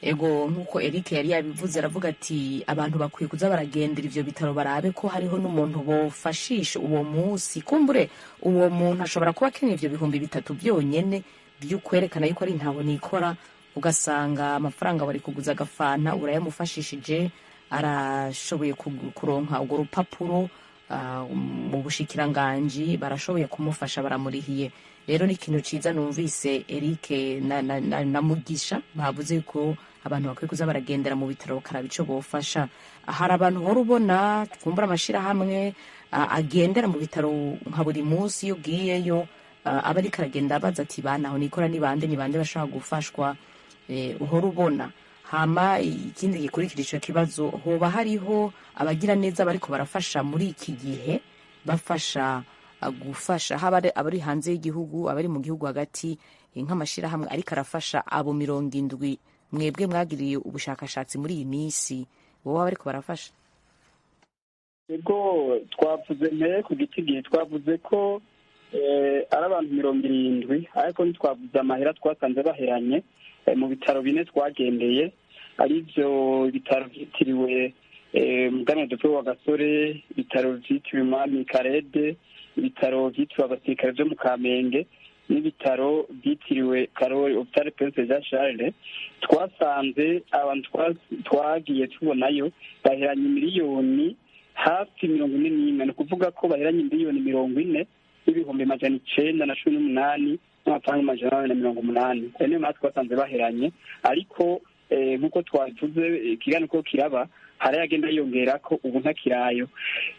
Ego, nk'uko Eric yari yabivuze, aravuga ati abantu bakwiye kuza baragendera ivyo bitaro, barabe ko hariho n'umuntu bofashisha uwo munsi. Kumbure uwo muntu ashobora kuba akeneye ivyo 3,000 byonyene by'ukwerekana yuko ari ntaho nikora, ugasanga amafaranga bari kuguza agafanta urayamufashishije, arashoboye kuronka urwo rupapuro mu bushikiranganji, barashoboye kumufasha, baramurihiye. Rero ni ikintu ciza numvise Eric na Mugisha bavuze ko abantu bakwiye kuza baragendera mu bitaro bakaraba ico bofasha. Hari abantu uhora ubona twumbura amashirahamwe agendera mu bitaro nka buri munsi, iyo ugiyeyo aba ariko aragenda abaza ati banaho nikora ni bande, ni bande bashobora gufashwa, uhora ubona. Hama ikindi gikurikira ico kibazo, hoba hariho abagira neza bariko barafasha muri iki gihe, bafasha gufasha haba abari hanze y'igihugu, abari mu gihugu hagati, nk'amashirahamwe ariko arafasha abo 70 mwebwe mwagiriye ubushakashatsi muri iyi minsi, boba bariko barafasha? Ego, twavuze mbere ku giti gihe twavuze ko ari abantu 70, ariko ntitwavuze amahera twasanze baheranye mu bitaro bine twagendeye, aribyo ibitaro byitiriwe Umuganwa wa Gasore, ibitaro byitiriwe Umwami Karede, ibitaro byitiriwe abasirikare byo mu Kamenge n'ibitaro byitiriwe Karori, Hôpital Prince Jean Charles. Twasanze abantu twagiye tubonayo baheranye miliyoni hafi 41, ni ukuvuga ko baheranye 40,918,480. Ayo niyo mahera twasanze baheranye, ariko nk'uko twabivuze, ikiganiro ko kiraba hari agenda yiyongera ko ubu ntakirayo.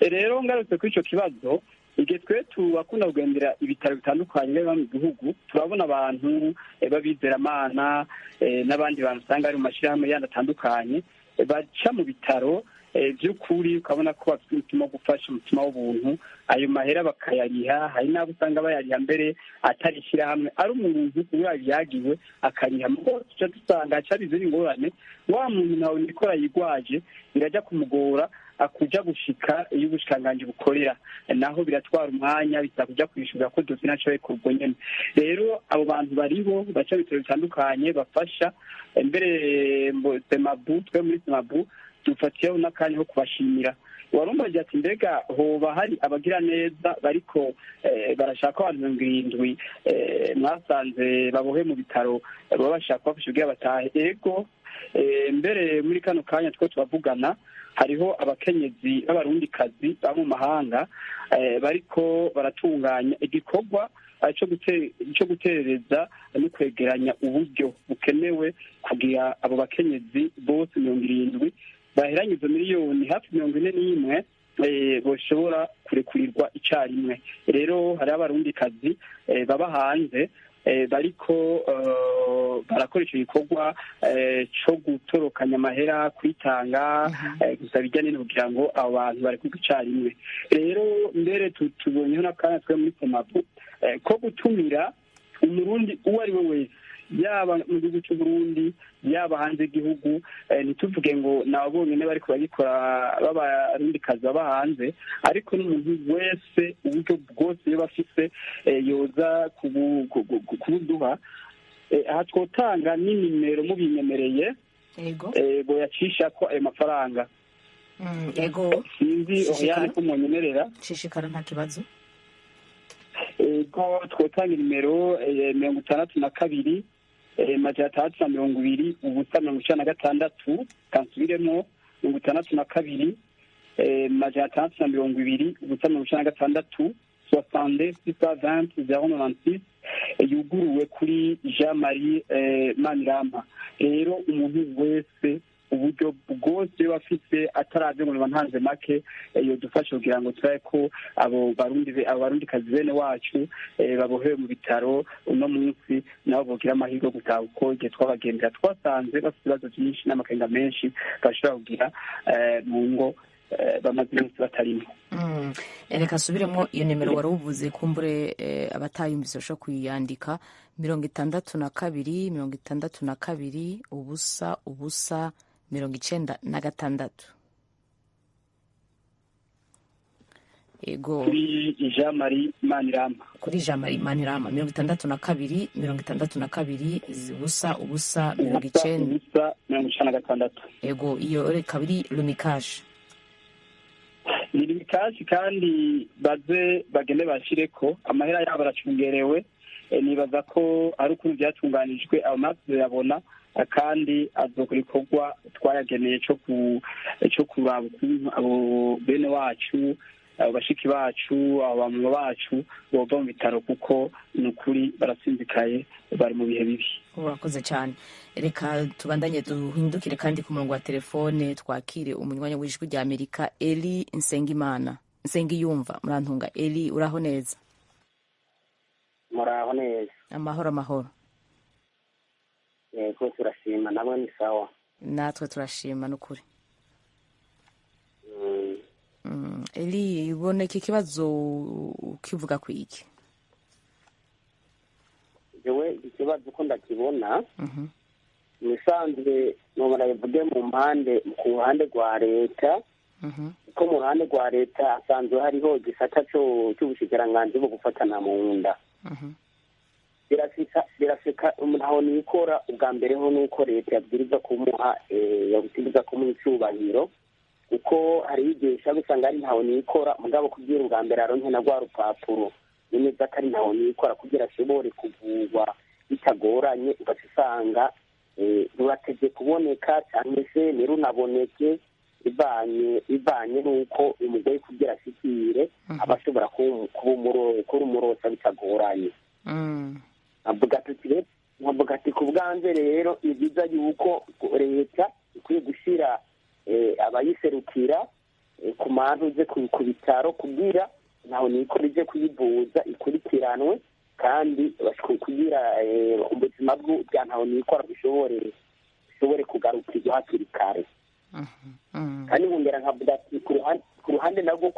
Rero ngarutse kuri ico kibazo, igihe twe tubakunda kugendera ibitaro bitandukanye biba mu gihugu, turabona abantu b'abizeramana n'abandi bantu usanga bari mu mashyirahamwe yandi atandukanye baca mu bitaro, by'ukuri ukabona ko bafite umutima wo gufasha, umutima w'ubuntu, ayo mahera bakayariha. Hari n'abo usanga bayariha mbere atari ishyirahamwe, ari umuntu uba yagiwe akariha. Mugo tuca dusanga haca izindi ngorane, wa muntu ntawe nikora yigwaje, birajya kumugora akuja gushika iyo ubushikiranganji bukorera, naho biratwara umwanya, bisaba kuja kwishura ko dosiye ntaco ubwo nyene. Rero abo bantu bariho baca bitaro bitandukanye bafasha, mbere semabu, twe muri semabu dufatiyeho n'akanya ko kubashimira. Warumbaje ati mbega hoba hari abagira neza bariko barashaka abantu 70 mwasanze babohe mu bitaro, baba bashaka kubafasha kugira batahe? Ego, mbere muri kano kanya two turavugana hariho abakenyezi b'abarundikazi baba mu mahanga bariko baratunganya igikorwa. cyo guterereza no kwegeranya uburyo bukenewe kugira abo bakenyezi bose 70 baheranye izo miliyoni hafi 41 boshobora kurekurirwa icyarimwe. Rero hari abarundikazi baba hanze bariko barakoresha igikorwa cyo gutorokanya amahera, kwitanga, gusa bijyanye no kugira ngo abo bantu barekurwe icyarimwe. Rero mbere tubonyeho n'akanya twe muri Komabu ko gutumira umurundi uwo ari we wese, yaba mu gihugu cy'u Burundi, yaba hanze y'igihugu, ntituvuge ngo nabo bonyine bari kubagikora b'abarundikazi baba hanze, ariko n'umuntu wese uburyo bwose iyo bafise yoza kubuduha. Aha twotanga n'inimero mubinyemereye boyacisha ko ayo mafaranga. Yego, sinzi Oriane ko munyemerera. Shishikara, nta kibazo. Ego, twotanga inimero 62 620 0 96, kansubiremo 62 620 0 96, 62 620 096, yuguruwe kuri Jean Marie Manirama. Rero umuntu wese uburyo bwose bafise ataravye ngo ntanze make yodufasha kugira ngo turabe ko abo barundikazi bene wacu babohewe mu bitaro uno munsi nabo bogira amahirwe yo gutaha, kuko igihe twabagendera twasanze bafite ibibazo byinshi n'amakenga menshi bashobora kugira mu ngo bamaze iminsi batarimo. Reka subiremo iyo nimero wari uvuze, kumbure abatayumvise bashobora kuyandika: 62 62 0 0 96. Ego, kuri Jean Marie Manirama. Kuri Jean Marie Manirama, 62 62 0 0 96. Ego, iyo reka biri Lumikash. Ni Lumikash, kandi baze bagende bashireko amahera yabo aracungerewe. Nibaza ko ari ukuntu byatunganijwe ayo mazi yabona, kandi azokora ikorwa twayageneye cyo kuraba ukuntu abo bene wacu, abo bashiki bacu, abo bamama bacu bova mu bitaro, kuko ni ukuri barasinzikaye, bari mu bihe bibi. Urakoze cyane. Reka tubandanye, duhindukire kandi ku murongo wa telefone twakire umunywanyi w'Ijwi rya Amerika, Eli Nsengimana, Nsengiyumva. Murantunga Eli, uraho neza? Muraho neza. Amahoro, amahoro. Yego, turashima, nabo ni sawa. Natwe turashima n'ukuri. Eli, ubona iki kibazo ukivuga ku iki? Jewe ikibazo uko ndakibona, nisanzwe nobona bivuge mu mpande, ku ruhande rwa leta, kuko mu ruhande rwa leta hasanzwe hariho igisata cy'ubushikiranganji bwo gufatana mu nda. Birasika ntaho nikora. Ubwa mbere ho nuko leta yabwiriza kumuha icyubahiro, kuko hari igihe ushobora gusanga ari ntaho nikora, mugabo kubwira ubwa mbere aronke na rwa rupapuro yemeza ko ari ntaho nikora kugira ashobore kuvurwa bitagoranye, ugaca usanga ruratevye kuboneka cyangwa se ntirunaboneke, bivanye n'uko umugore kugira ashikire aba ashobora kuba umurosa bitagoranye. Nkavuga ati ku bwanze rero ni byiza yuko leta ikwiye gushyira abayiserukira ku mantuze ku bitaro kugira ntaho nikora ije kuyivuza ikurikiranwe, kandi kugira ubuzima bwa ntaho nikora bushobore kugarukirwa hakiri kare. Kandi nkongera nkavuga ati ku ruhande narwo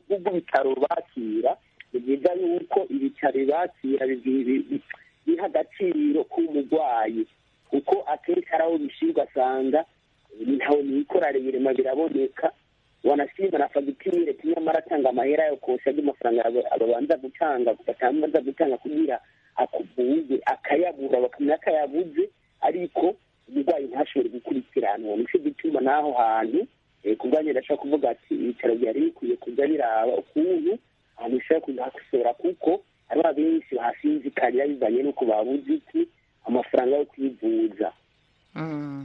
rw'ibitaro bakira, ni byiza yuko ibitaro bakira biha agaciro k'umurwayi, kuko akenshi hari aho bishyirwa asanga ntaho nikora rirema biraboneka, wanashima na fagitire nyamara atanga amahera yo kosha y'amafaranga babanza gutanga batanza gutanga kugira akuvuze akayabura bakamenya akayabuze, ariko umurwayi ntashobore gukurikiranwa. Nico gituma n'aho hantu kubwanjye ndashaka kuvuga ati ibitaro byari bikwiye kuza biraba ukuntu ahantu bishobora kuhakosora, kuko hariho benshi bahasinzikarira bivanye n'uko babuze iki amafaranga yo kwivuza.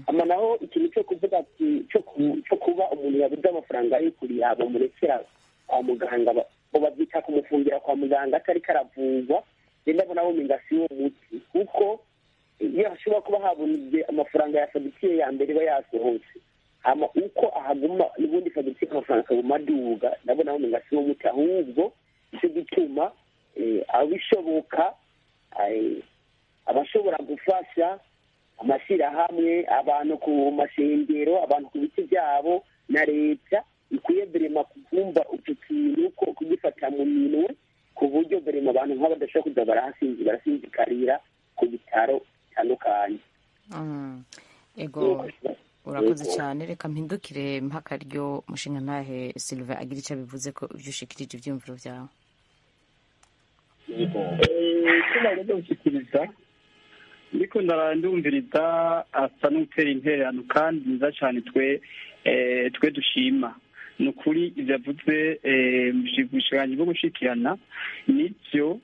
Ama naho ikintu cyo kuvuga ati cyo kuba umuntu yabuze amafaranga yo kuriha bamurekera kwa muganga Babyita kumufungira kwa muganga atariko aravurwa. Ndabona womenga si wo muti, kuko iyo hashobora kuba habonye amafaranga ya fagitire ya mbere iba yasohotse, hama uko ahaguma n'ubundi fagitire amafaranga akaguma aduga, ndabona womenga si wo muti. Ahubwo icyo gituma abishoboka abashobora gufasha amashyirahamwe, abantu ku masengero, abantu ku biti byabo, na leta ikwiye vraiment kumva utu kintu ko kugifata mu minwe, ku buryo vraiment abantu nk'aba badashobora kuza barasinzikarira ku bitaro bitandukanye. Ego, urakoze cyane. Reka mpindukire mpakaryo mushinga ntahe Sylvain agira icyo abivuze ko ibyo ushikirije ibyiyumviro byawe. Icyo nagomba gushyikiriza, ndiko ndumviriza asa n'utera intererano kandi nziza cyane twe dushima. Ni ukuri ibyo yavuze ubushikiranganji bwo gushikirana nibyo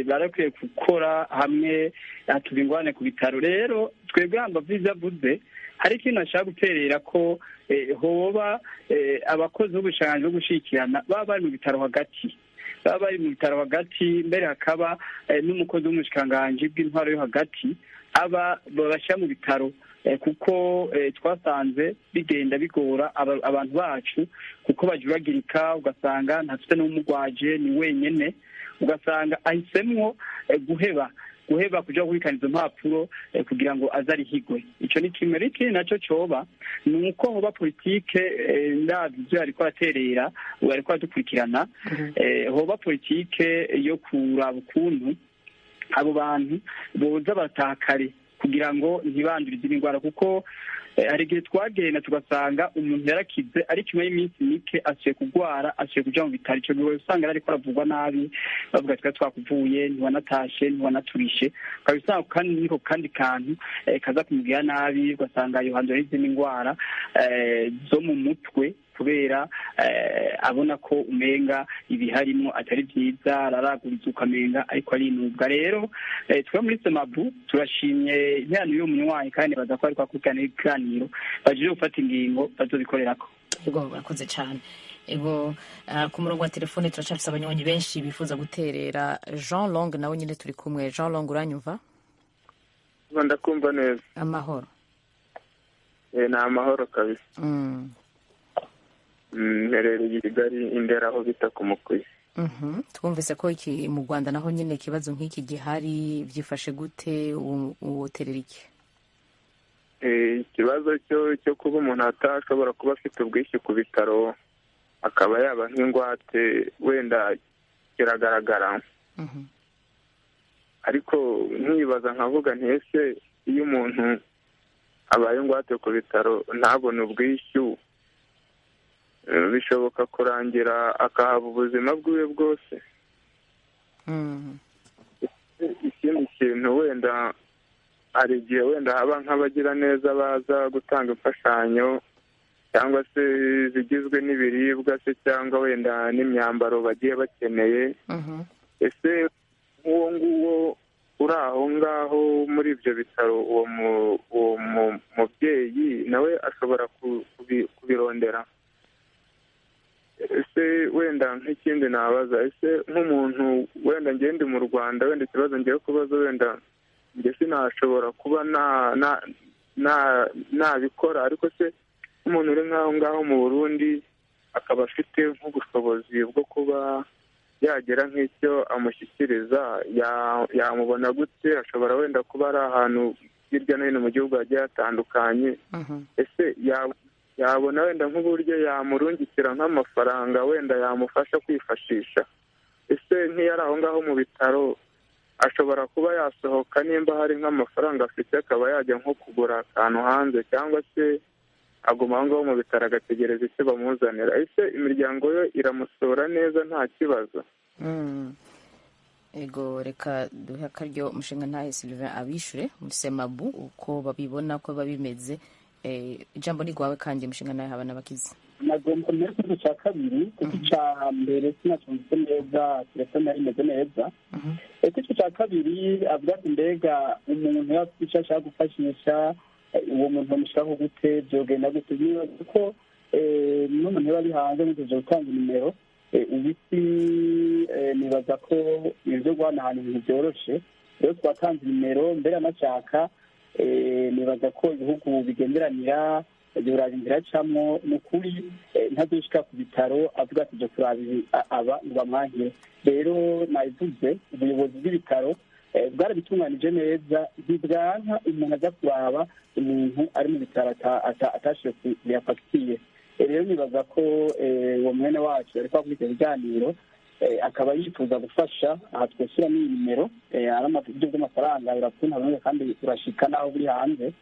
barakwiye gukora hamwe hatuba ingorane ku bitaro. Rero twebwe hambavu ivyo avuze, hari ikintu ashaka guterera ko hoba abakozi b'ubushikiranganji bwo gushikirana baba bari mu bitaro hagati, baba bari mu bitaro hagati, mbere hakaba n'umukozi w'umushikiranganji bw'intwaro yo hagati aba babashyira mu bitaro, kuko twasanze bigenda bigora abantu bacu, kuko bajuragirika, ugasanga ntafite n'umugwaje, ni wenyene, ugasanga ahisemwo guheba kuja guhikana izo mpapuro kugira ngo aze arihigwe. Ico ni kimwe. Ikindi naco coba ni uko hoba politike, ndavye ivyo yariko araterera, yariko aradukurikirana, hoba politike yo kuraba ukuntu abo bantu boza barataha kare kugira ngo ntibandure izindi ndwara, kuko hari igihe twagenda tugasanga umuntu yarakize, ariko nyuma y'iminsi mike asuye kurwara, asuye kuja mu bitaro. Ico gihe usanga ariko aravurwa nabi, bavuga ati twakuvuye ntiwanatashe, ntiwanaturishe, ukaba usanga kandi niko kandi kantu kaza kumubwira nabi, ugasanga yohandura n'izindi ndwara zo mu mutwe, kubera abona ko umenga ibiharimo atari byiza, araraguriza ukamenga ariko arinubwa. Rero twe muri Semabu turashimye interano y'uwo munywanyi, kandi baza ko ariko akurikirana ibiganiro, baje gufata ingingo bazobikorerako. Ego, urakoze cyane. Ego, ku murongo wa telefone turacafise abanywanyi benshi bifuza guterera. Jean Long nawe nyine turi kumwe. Jean Long, uranyumva? Ndakumva neza. Amahoro. Ni amahoro kabisa. Mperereye i Kigali, Indera, aho bita ku Mukuyi. Twumvise ko iki mu Rwanda naho nyine ikibazo nk'iki gihari, byifashe gute? Uwoterera iki? Ikibazo cyo kuba umuntu atashobora kuba afite ubwishyu ku bitaro akaba yaba nk'ingwate wenda kiragaragara, ariko nkibaza nkavuga nti ese iyo umuntu abaye ingwate ku bitaro ntabone ubwishyu, bishoboka kurangira akahaba ubuzima bwiwe bwose? Ikindi kintu wenda, hari igihe wenda haba nk'abagira neza baza gutanga imfashanyo cyangwa se zigizwe n'ibiribwa se cyangwa wenda n'imyambaro bagiye bakeneye, ese nk'uwo nguwo uri aho ngaho muri ibyo bitaro, uwo mubyeyi nawe ashobora kubirondera? Ese wenda nk'ikindi nabaza, ese nk'umuntu wenda ngende mu Rwanda, wenda ikibazo ngiye kubaza, wenda njye sinashobora kuba nabikora, ariko se nk'umuntu uri nk'aho ngaho mu Burundi akaba afite nk'ubushobozi bwo kuba yagira nk'icyo amushyikiriza, yamubona gute? Ashobora wenda kuba ari ahantu hirya no hino mu gihugu hagiye hatandukanye, ese yabona wenda nk'uburyo yamurungikira nk'amafaranga wenda yamufasha kwifashisha? Ese nk'iyo ari aho ngaho mu bitaro ashobora kuba yasohoka nimba hari nk'amafaranga afite akaba yajya nko kugura akantu hanze, cyangwa se aguma aho ngaho mu bitaro agategereza icyo bamuzanira? Ese imiryango yo iramusura neza nta kibazo? Ego, reka duhe akaryo umushinga ntahe Sylvain abishure muri Semabu uko babibona ko babimeze. Ijambo ni rwawe kandi mushinga nawe habana bakize. Nagomba mbere ikibazo cya kabiri, kuko icya mbere sinacyumvise neza, telefone yari imeze neza. Icyo cya kabiri avuga ati mbega umuntu yaba icyo ashaka gufashisha, uwo muntu bamushyiraho gute, byogenda gute? Nibaza ko n'umuntu yaba ari hanze ntegereje gutanga nimero, Ibiti nibaza ko ibyo guhanahana ibintu byoroshe. Rero twatanze nimero mbere anashaka, nibaza ko ibihugu bigenderanira yoraba inzira acamwo. Ni ukuri ntazoshika ku bitaro avuga ati: "Je kuraba aba", ngo bamwankire. Rero nabivuze, ubuyobozi bw'ibitaro bwarabitunganije neza, ntibwanka umuntu aza kuraba umuntu ari mu bitaro atashiye kuriya fagitire. Rero nibaza ko uwo mwene wacu ariko akora ibiganiro, akaba yifuza gufasha, aha twashyiramo iyi nimero. Ari uburyo bw'amafaranga birakunda kandi urashika n'aho buri hanze.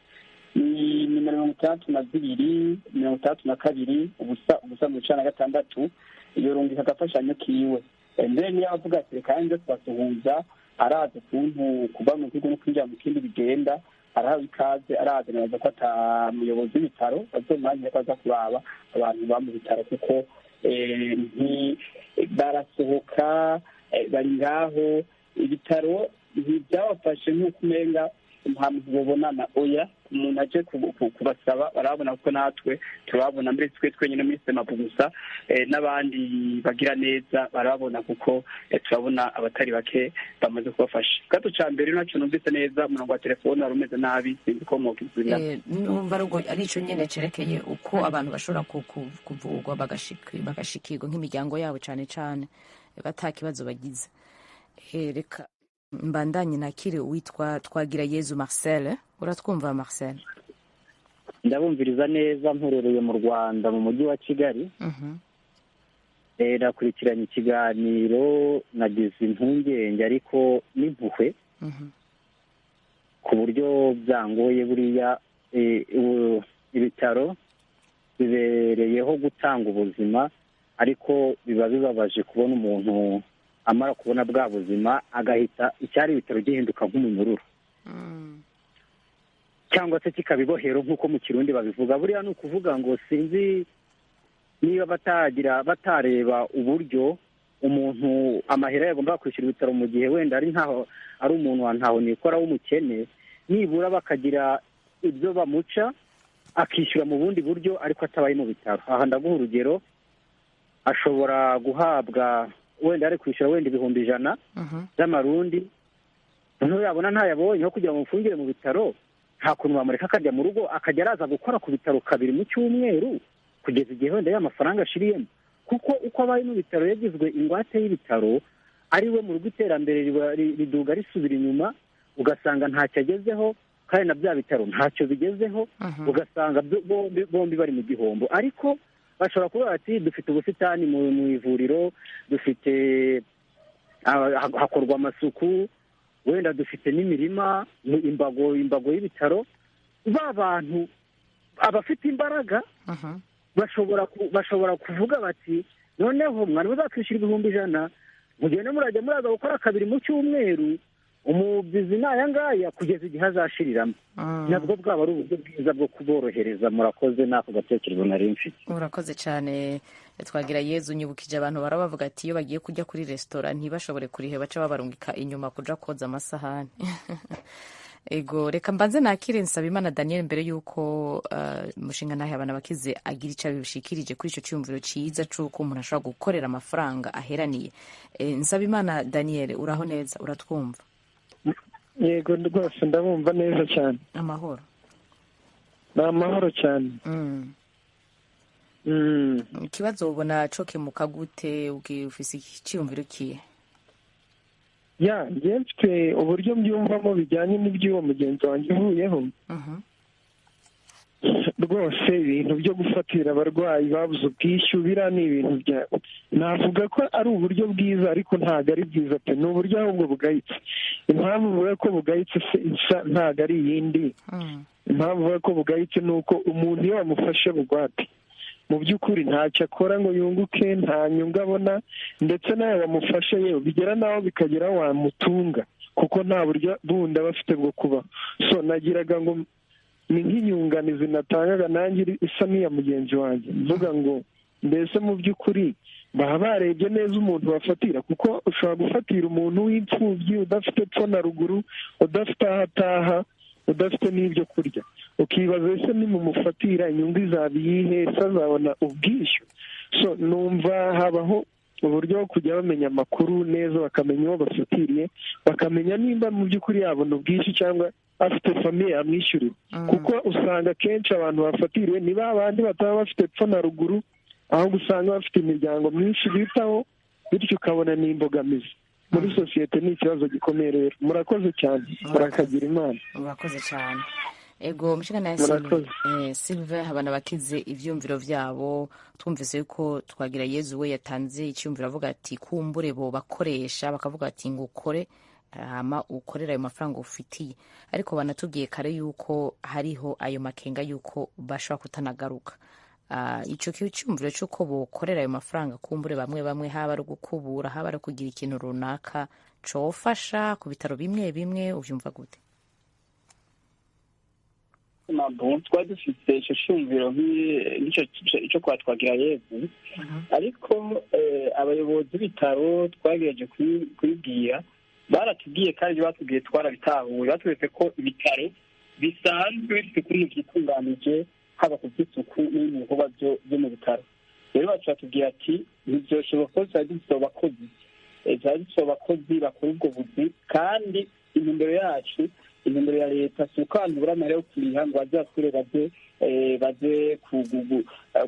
Ni nimero 62 62 0 0 96. Yorungika agafashanyo kiwe. Mbere niyo avuga ati: "Reka nze kubasuhuza", arazi ukuntu kuva mu gihugu no kwinjira mu kindi bigenda, arahawe ikaze, arazi. Nibaza ko ata muyobozi w'ibitaro azomwanya ko aza kuraba abantu ba mu bitaro, kuko barasohoka bari ngaho. Ibitaro ntibyabafashe nk'uko umenga nta muntu bobonana. Oya, umuntu aje kubasaba barabona, kuko natwe turababona. Mbere twe twenyine muri semapu gusa, n'abandi bagira neza barabona, kuko turabona abatari bake bamaze kubafasha. Gato cya mbere nacyo numvise neza, umurongo wa telefone wari umeze nabi, sinzi ko mwokisubira. Numva ari ico nyene cerekeye uko abantu bashobora kuvurwa, bagashikirwa nk'imiryango yabo cane cane bata kibazo bagize. Reka mbandanye nakire uwitwa Twagira Yezu Marcel. Uratwumva, Marcel? Ndabumviriza neza, mperereye mu Rwanda, mu mujyi wa Kigali. Nakurikiranye ikiganiro, nagize impungenge ariko n'impuhwe ku buryo byangoye. Buriya ibitaro bibereyeho gutanga ubuzima, ariko biba bibabaje kubona umuntu amara kubona bwa buzima agahita icyari ibitaro gihinduka nk'umunyururu cyangwa se kikaba ibohero nk'uko mu Kirundi babivuga. Buriya ni ukuvuga ngo sinzi niba batagira batareba uburyo umuntu amahera yagomba kwishyura ibitaro mu gihe wenda ari ntaho ari umuntu wa ntaho nikora w'umukene, nibura bakagira ibyo bamuca akishyura mu bundi buryo ariko atabaye mu bitaro. Aha ndaguha urugero: ashobora guhabwa wenda ari kwishyura wenda 100,000 z'amarundi, noneho yabona ntayabonye, aho kugira ngo mufungire mu bitaro, nta kuntu bamureka akajya mu rugo, akajya araza gukora ku bitaro kabiri mu cyumweru kugeza igihe wenda ya mafaranga ashiriyemo? Kuko uko abaye mu bitaro yagizwe ingwate y'ibitaro, ari we mu rugo iterambere riduga risubira inyuma, ugasanga ntacyo agezeho kandi na bya bitaro ntacyo bigezeho, ugasanga bombi bari mu gihombo. Ariko bashobora kuvuga bati: "Dufite ubusitani mu ivuriro, dufite hakorwa amasuku, wenda dufite n'imirima, imbago y'ibitaro." Ba bantu abafite imbaraga bashobora kuvuga bati: "Noneho mwari muzakwishyura 100,000, mugende murajya muraza gukora kabiri mu cyumweru, umubyizi ni aya ngaya kugeza igihe azashiriramo." Nabwo bwaba ari uburyo bwiza bwo kuborohereza. Murakoze, n'ako gatekerezo nari mfite. Urakoze cyane, Twagira Yezu. Unyibukije abantu barabavuga ati iyo bagiye kujya kuri resitora ntibashobore kurihe, baca babarungika inyuma kuja koza amasahani. Ego, reka mbanze nakire Nsabimana Daniel mbere y'uko umushinga ntahe abana bakize agira icyo abishikirije kuri icyo cyumviro cyiza c'uko umuntu ashobora gukorera amafaranga aheraniye. Nsabimana Daniel, uraho neza? Uratwumva? Yego rwose, ndabumva neza cyane. Amahoro? Ni amahoro cyane. Ikibazo ubona cokemuka gute? Ufise icyumviro kihe? Ya, njye mfite uburyo mbyumvamo bijyanye n'iby'uwo mugenzi wanjye uvuyeho. Rwose ibintu byo gufatira abarwayi babuze ubwishyu, biriya ni ibintu bya navuga ko ari uburyo bwiza, ariko ntabwo ari bwiza pe, ni uburyo ahubwo bugayitse. Impamvu mvuga ko bugayitse se ntabwo ari iyindi, impamvu mvuga ko bugayitse ni uko umuntu iyo bamufashe bugwate, mu by'ukuri ntacyo akora ngo yunguke, nta nyungu abona, ndetse nawe bamufashe yewe bigera n'aho bikagera wamutunga, kuko nta buryo bundi aba afite bwo kubaho. So nagiraga ngo ni nk'inyunganizi natangaga nanjye isa n'iya mugenzi wanjye, mvuga ngo mbese mu by'ukuri baba barebye neza umuntu bafatira? Kuko ushobora gufatira umuntu w'imfubyi udafite epfo na ruguru, udafite aho ataha, udafite n'ibyo kurya, ukibaza: ese nimumufatira inyungu izaba iyihe? Ese azabona ubwishyu? So numva habaho uburyo bwo kujya bamenya amakuru neza, bakamenya uwo bafatiriye, bakamenya nimba mu by'ukuri yabona ubwishyu cyangwa afite famiye yamwishyurira. Kuko usanga akenshi abantu bafatiriwe ni ba bandi bataba bafite epfo na ruguru, ahubwo usanga bafite imiryango myinshi bitaho, bityo ukabona ni imbogamizi muri sosiyete. Ni ikibazo gikomeye rero. Murakoze cyane, murakagira Imana. Murakoze cyane. Ego, mushikana Sylvain habana bakize ivyumviro vyabo. Twumvise yuko Twagira Yezu we yatanze icyumviro avuga ati kumbure bo bakoresha bakavuga ati ngo ukore hama ukorera ayo mafaranga ufitiye, ariko banatubwiye kare yuko hariho ayo makenga yuko bashobora kutanagaruka. Ico cyumviro cy'uko bokorera ayo mafaranga kumbure bamwe bamwe, haba ari gukubura, haba ari kugira ikintu runaka cofasha ku bitaro bimwe bimwe, uvyumva gute? Mabu twari dufite icyo cyumviro nk'icyo kwa Twagira Yezu, ariko abayobozi b'ibitaro twagerageje kubibwira, baratubwiye kandi ibyo batubwiye twarabitahuye. Batweretse ko ibitaro bisanzwe bifite ukuntu byitunganije, haba ku by'isuku n'ibindi bikorwa byo mu bitaro. Rero bacu batubwira ati ntibyoshoboka ko twari dufite abakozi, twari dufite abakozi bakora ubwo buzi, kandi intumbero yacu, intumbero ya leta, si uko abantu babura amahera yo kuriha ngo bazasubire baze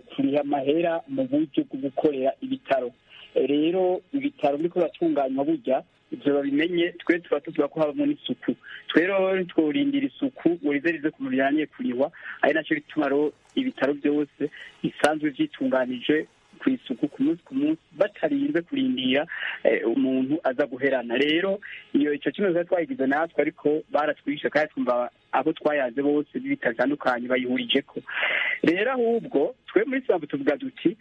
kuriha amahera mu buryo bwo gukorera ibitaro. Rero ibitaro biriko biratunganywa burya ivyo babimenye, twe tuba tuvuga ko habamo n'isuku. Twe rero tworindira isuku ngo rize rize ku bijanye kurihwa, ari naco bituma rero ibitaro byose bisanzwe vyitunganije ku isuku ku munsi ku munsi, batarinze kurindira umuntu aza guherana. Rero iyo ico kimwe twari twayigize natwe, ariko baratwishe kandi twumva abo twayaze bose b'ibitaro bitandukanye bayihurijeko. Rero ahubwo twe muri Sambu tuvuga duti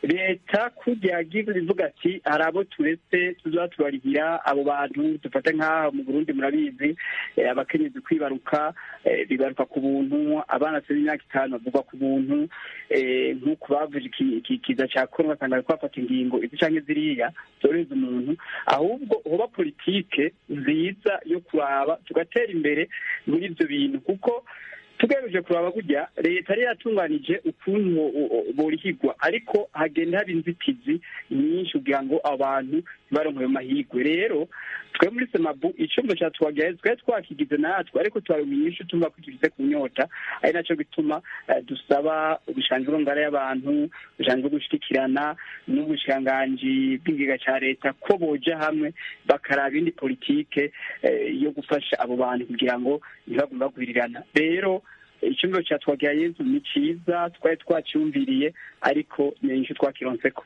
leta kurya ivuga ati hari abo turetse tuzaba tubarihira abo bantu, dufate nk'aha mu Burundi murabizi, abakenyezi kwibaruka bibaruka ku buntu, abana bafite imyaka 5 bavugwa ku buntu, nk'uko bavuje ikiza cya korona basanga bariko bafata ingingo izi canke ziriya zorohereza umuntu. Ahubwo hoba politike nziza yo kuraba tugatera imbere muri ivyo bintu, kuko tugereje kuraba burya leta yari yatunganije ukuntu borihigwa, ariko hagenda haba inzitizi nyinshi kugira ngo abantu ntibaronke ayo mahirwe. Rero twe muri Semabu icumba ca Twagira Yezu twari twakigize natwe, ariko twaronka inyishu tumva ko tugize ku nyota, ari naco gituma dusaba ubushikiranganji bw'amagara y'abantu, ubushikiranganji bwo gushigikirana n'ubushikiranganji bw'ikigega ca leta ko boja hamwe bakaraba indi politike yo gufasha abo bantu kugira ngo ntibagume bagwirirana. Rero icyumviro cya Twagira Yezu ni cyiza, twari twacyumviriye, ariko ni inyishu twakironseko.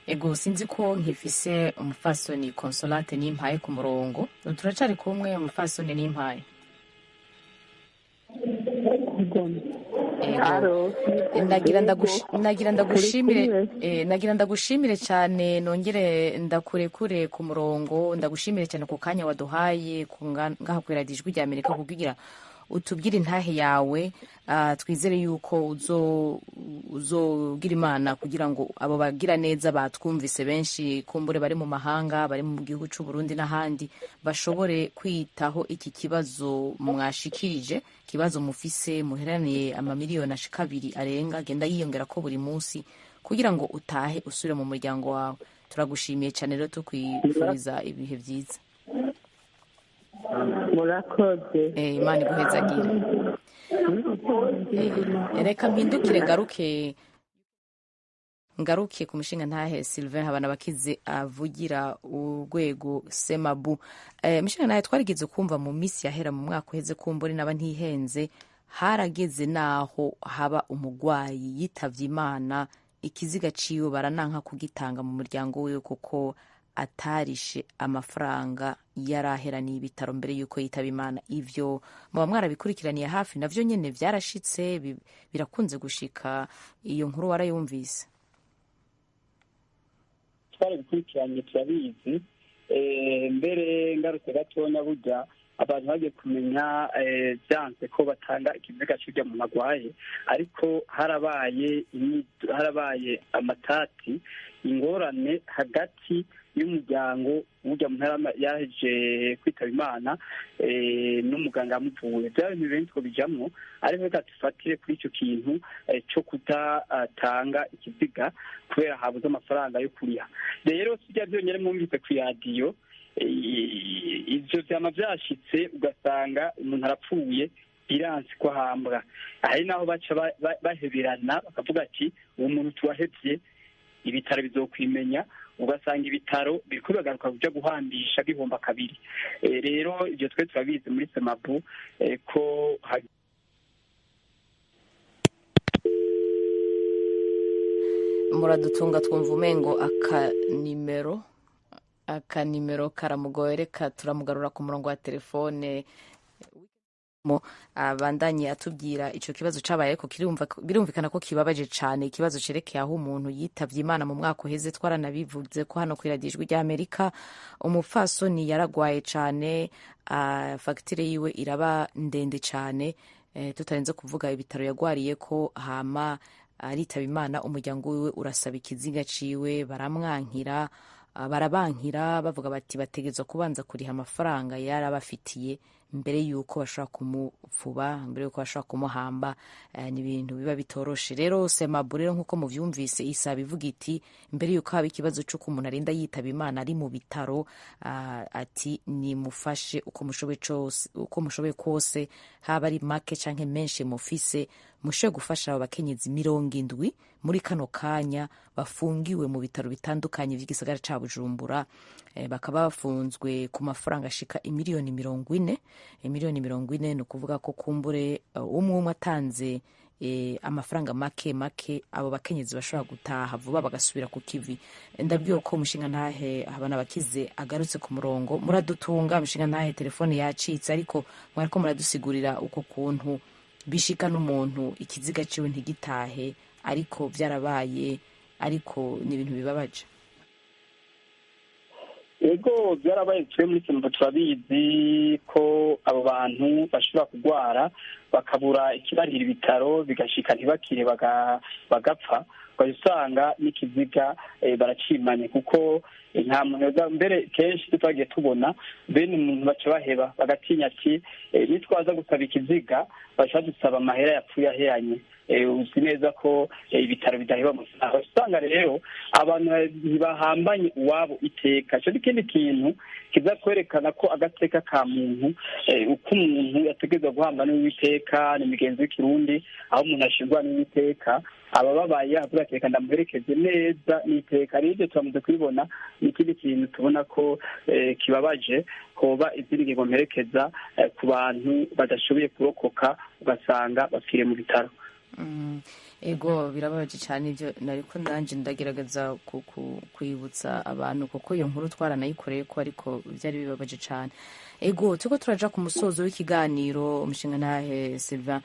Ego, sinzi ko nkifise umufasoni Consolate Nimpaye ku murongo. Turacari kumwe umufasoni Nimpaye? Nagira ndagushimire cyane, nongere ndakurekure ku murongo. Ndagushimire cyane ku kanya waduhaye ngaha ku radiyo Ijwi rya Amerika kugira utubwire intahe yawe. Twizere yuko uzogira Imana kugira ngo abo bagira neza batwumvise benshi kumbure bari mu mahanga, bari mu gihugu c'u Burundi n'ahandi, bashobore kwitaho iki kibazo mwashikirije, kibazo mufise muheraniye amamiliyoni ashika 2 arenga agenda yiyongera ko buri munsi, kugira ngo utahe usubire mu muryango wawe. Turagushimiye cyane rero, tukwifuriza ibihe byiza. Murakoze. Imana iguhezagire. Reka mpindukire ngaruke ku mushinga ntahe Sylvain Habana bakize avugira urwego Semabu. Mushinga ntahe, twarigeze kumva mu misi yahera mu mwaka uheze, kumbure naba ntihenze, harageze naho haba umugwayi yitavye Imana, ikiziga ciwe barananka kugitanga mu muryango wiwe kuko atarishe amafaranga yaraheraniye ibitaro mbere yuko yitaba Imana. Ivyo muba mwarabikurikiraniye hafi, navyo nyene vyarashitse, birakunze gushika. Iyo nkuru warayumvise? Twarabikurikiranye, turabizi. Mbere ngarutse gatonya, burya Abantu bagiye kumenya byanze ko batanga ikiziga cy'urya muntu agwaye, ariko harabaye amatati, ingorane hagati y'umuryango w'urya muntu yaje kwitaba Imana n'umuganga yamuvuye. Bya bintu benshi ko bijamwo, ariko reka dufatire kuri icyo kintu cyo kudatanga ikiziga kubera habuze amafaranga yo kuriha. Rero sijya byonyine, mwumvise ku iradiyo ivyo vyama vyashitse, ugasanga umuntu arapfuye biransi ko ahambwa. Hari naho baca baheberana bakavuga ati uwo muntu tuwahevye, ibitaro bizokwimenya, ugasanga ibitaro biriko biragaruka kuja guhambisha bihomba kabiri. Rero ivyo twe turabizi muri Semabu ko Muradutunga, twumva umengo akanimero karamugoye. Reka turamugarura ku murongo wa telefone mo abandanye atubwira ico kibazo cabaye, ko birumvikana ko kibabaje cane, ikibazo cerekeye aho umuntu yitavye Imana mu mwaka uheze. Twaranabivuze ko hano kw'iradiyo Ijwi ry'Amerika umupfasoni yaragwaye cane, fagitire yiwe iraba ndende cane, tutarenze kuvuga ibitaro yagwariye ko, hama aritaba Imana. Umuryango wiwe urasaba ikiziga ciwe, baramwankira, barabankira, bavuga bati bategerezwa kubanza kuriha amafaranga yarabafitiye mbere yuko bashobora kumupfuba, mbere yuko bashobora kumuhamba. Ni ibintu biba bitoroshe. Rero Semabu rero, nk'uko muvyumvise, isaba ivuga iti mbere yuko haba ikibazo c'uko umuntu arinda yitaba Imana ari mu bitaro, ati nimufashe uko mushoboye cose, uko mushoboye kose, haba ari make canke menshi mufise, mushoboye gufasha abo bakenyezi 70 muri kano kanya bafungiwe mu bitaro bitandukanye vy'igisagara ca Bujumbura, bakaba bafunzwe ku mafaranga ashika imiliyoni 40. Imiliyoni 40, ni ukuvuga ko kumbure umwe umwe atanze amafaranga make make, abo bakenyezi bashobora gutaha vuba bagasubira ku kivi. Ndabwiwe ko umushinga ntahe habana bakize agarutse ku murongo. Muradutunga, umushinga ntahe, telefone yacitse, ariko mwariko muradusigurira uko kuntu bishika n'umuntu ikiziga ciwe ntigitahe, ariko byarabaye, ariko ni ibintu bibabaje. Ego, byarabaye. Twe muri Semabu turabizi ko abo bantu bashobora kurwara bakabura ikibarira ibitaro, bigashika ntibakire, bagapfa, ukajya usanga n'ikiziga baracimanye, kuko nta muntu. Mbere kenshi twagiye tubona bene umuntu baca baheba, bagatinya ati nitwaza gusaba ikiziga baca dusaba amahera yapfuye aheranye. Uzi neza ko ibitaro bidaheba amafaranga. Usanga rero abantu ntibahambanye uwabo iteka. Ico n'ikindi kintu kiza kwerekana ko agateka ka muntu, uko umuntu yategerezwa guhamba n'uwiteka, ni imigenzo y'ikirundi aho umuntu ashirwa n'uwiteka, abababaye avuga ati reka ndamuherekeze neza n'iteka. Rero ibyo turamaze kubibona. Ni ikindi kintu tubona ko kibabaje, hoba izindi ngingo mperekeza ku bantu badashoboye kurokoka, ugasanga bapfiriye mu bitaro. Ego, birababaje cyane ibyo. Nariko nanje ndagerageza kwibutsa abantu, kuko iyo nkuru twaranayikoreye ko, ariko byari bibabaje cyane. Ego, turiko turaja ku musozo w'ikiganiro. Umushinga ntahe Sylvain,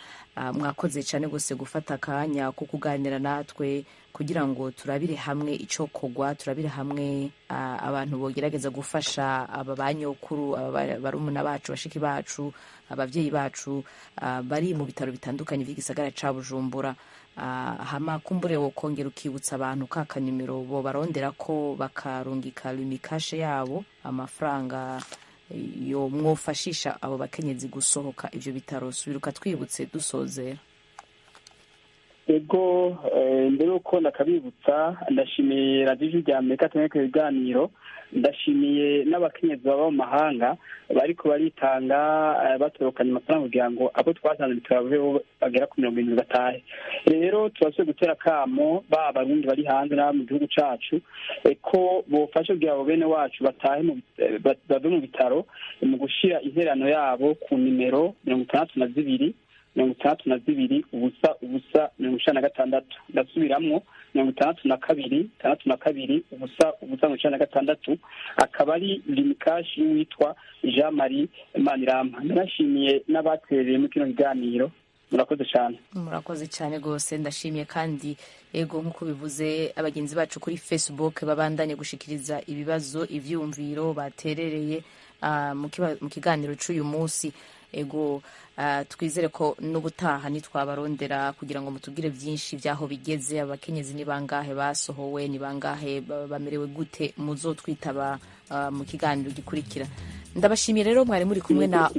mwakoze cyane gose gufata akanya ko kuganira natwe kugira ngo turabire hamwe ico kogwa, turabire hamwe abantu bogerageza gufasha aba banyokuru, aba barumuna bacu, bashiki bacu, abavyeyi bacu bari mu bitaro bitandukanye vy'igisagara ca Bujumbura. Hama kumbure wo kongera ukibutsa abantu ka kanimero bo barondera ko bakarungika lumikashe yabo, amafaranga yo mwofashisha abo bakenyezi gusohoka ivyo bitaro. Subiruka twibutse dusozera. Ego, mbere yuko ndakabibutsa, ndashimiye Radiyo Ijwi rya Amerika tumwe ibiganiro, ndashimiye n'abakenyezi baba mu mahanga bariko baritanga, batorokanye amafaranga kugira ngo abo twasanze ibitaro bagera ku 70 batahe. Rero turasubiye gutera akamo ba Barundi bari hanze n'aba mu gihugu cacu ko bofasha kugira abo bene wacu batahe, bave mu bitaro, mu gushira interano yabo ku nimero 62 62 0 0 96. Ndasubiramwo: 62 62 0 0 96, akaba ari Lumicash y'uwitwa Jean Marie Manirama. Ndashimiye n'abaterereye muri kino kiganiro. Murakoze cyane. Murakoze cyane rwose. Ndashimiye kandi, ego, nk'uko bivuze, abagenzi bacu kuri Facebook babandanye gushikiriza ibibazo, ivyumviro baterereye. mu kiganiro c'uyu munsi. Ego, twizere ko n'ubutaha nitwabarondera kugira ngo mutubwire byinshi by'aho bigeze, abakenyezi ni bangahe basohowe, ni bangahe bamerewe gute, muzotwitaba mu kiganiro gikurikira. Ndabashimiye rero, mwari muri kumwe na,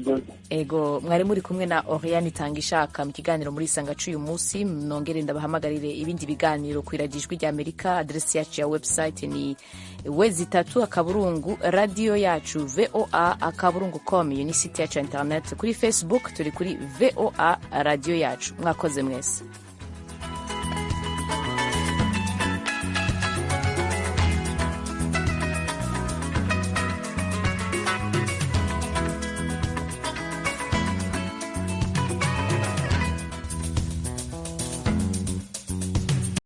ego, mwari muri kumwe na Oriane Itangishaka mu kiganiro muri Isanga c'uyu munsi. Nongere ndabahamagarire ibindi biganiro ku Ijwi rya Amerika. Adresi yacu ya website ni www.radioyacuvoa.com. Iyo ni site yacu ya internet. Kuri Facebook turi kuri VOA Radiyo Yacu. Mwakoze mwese.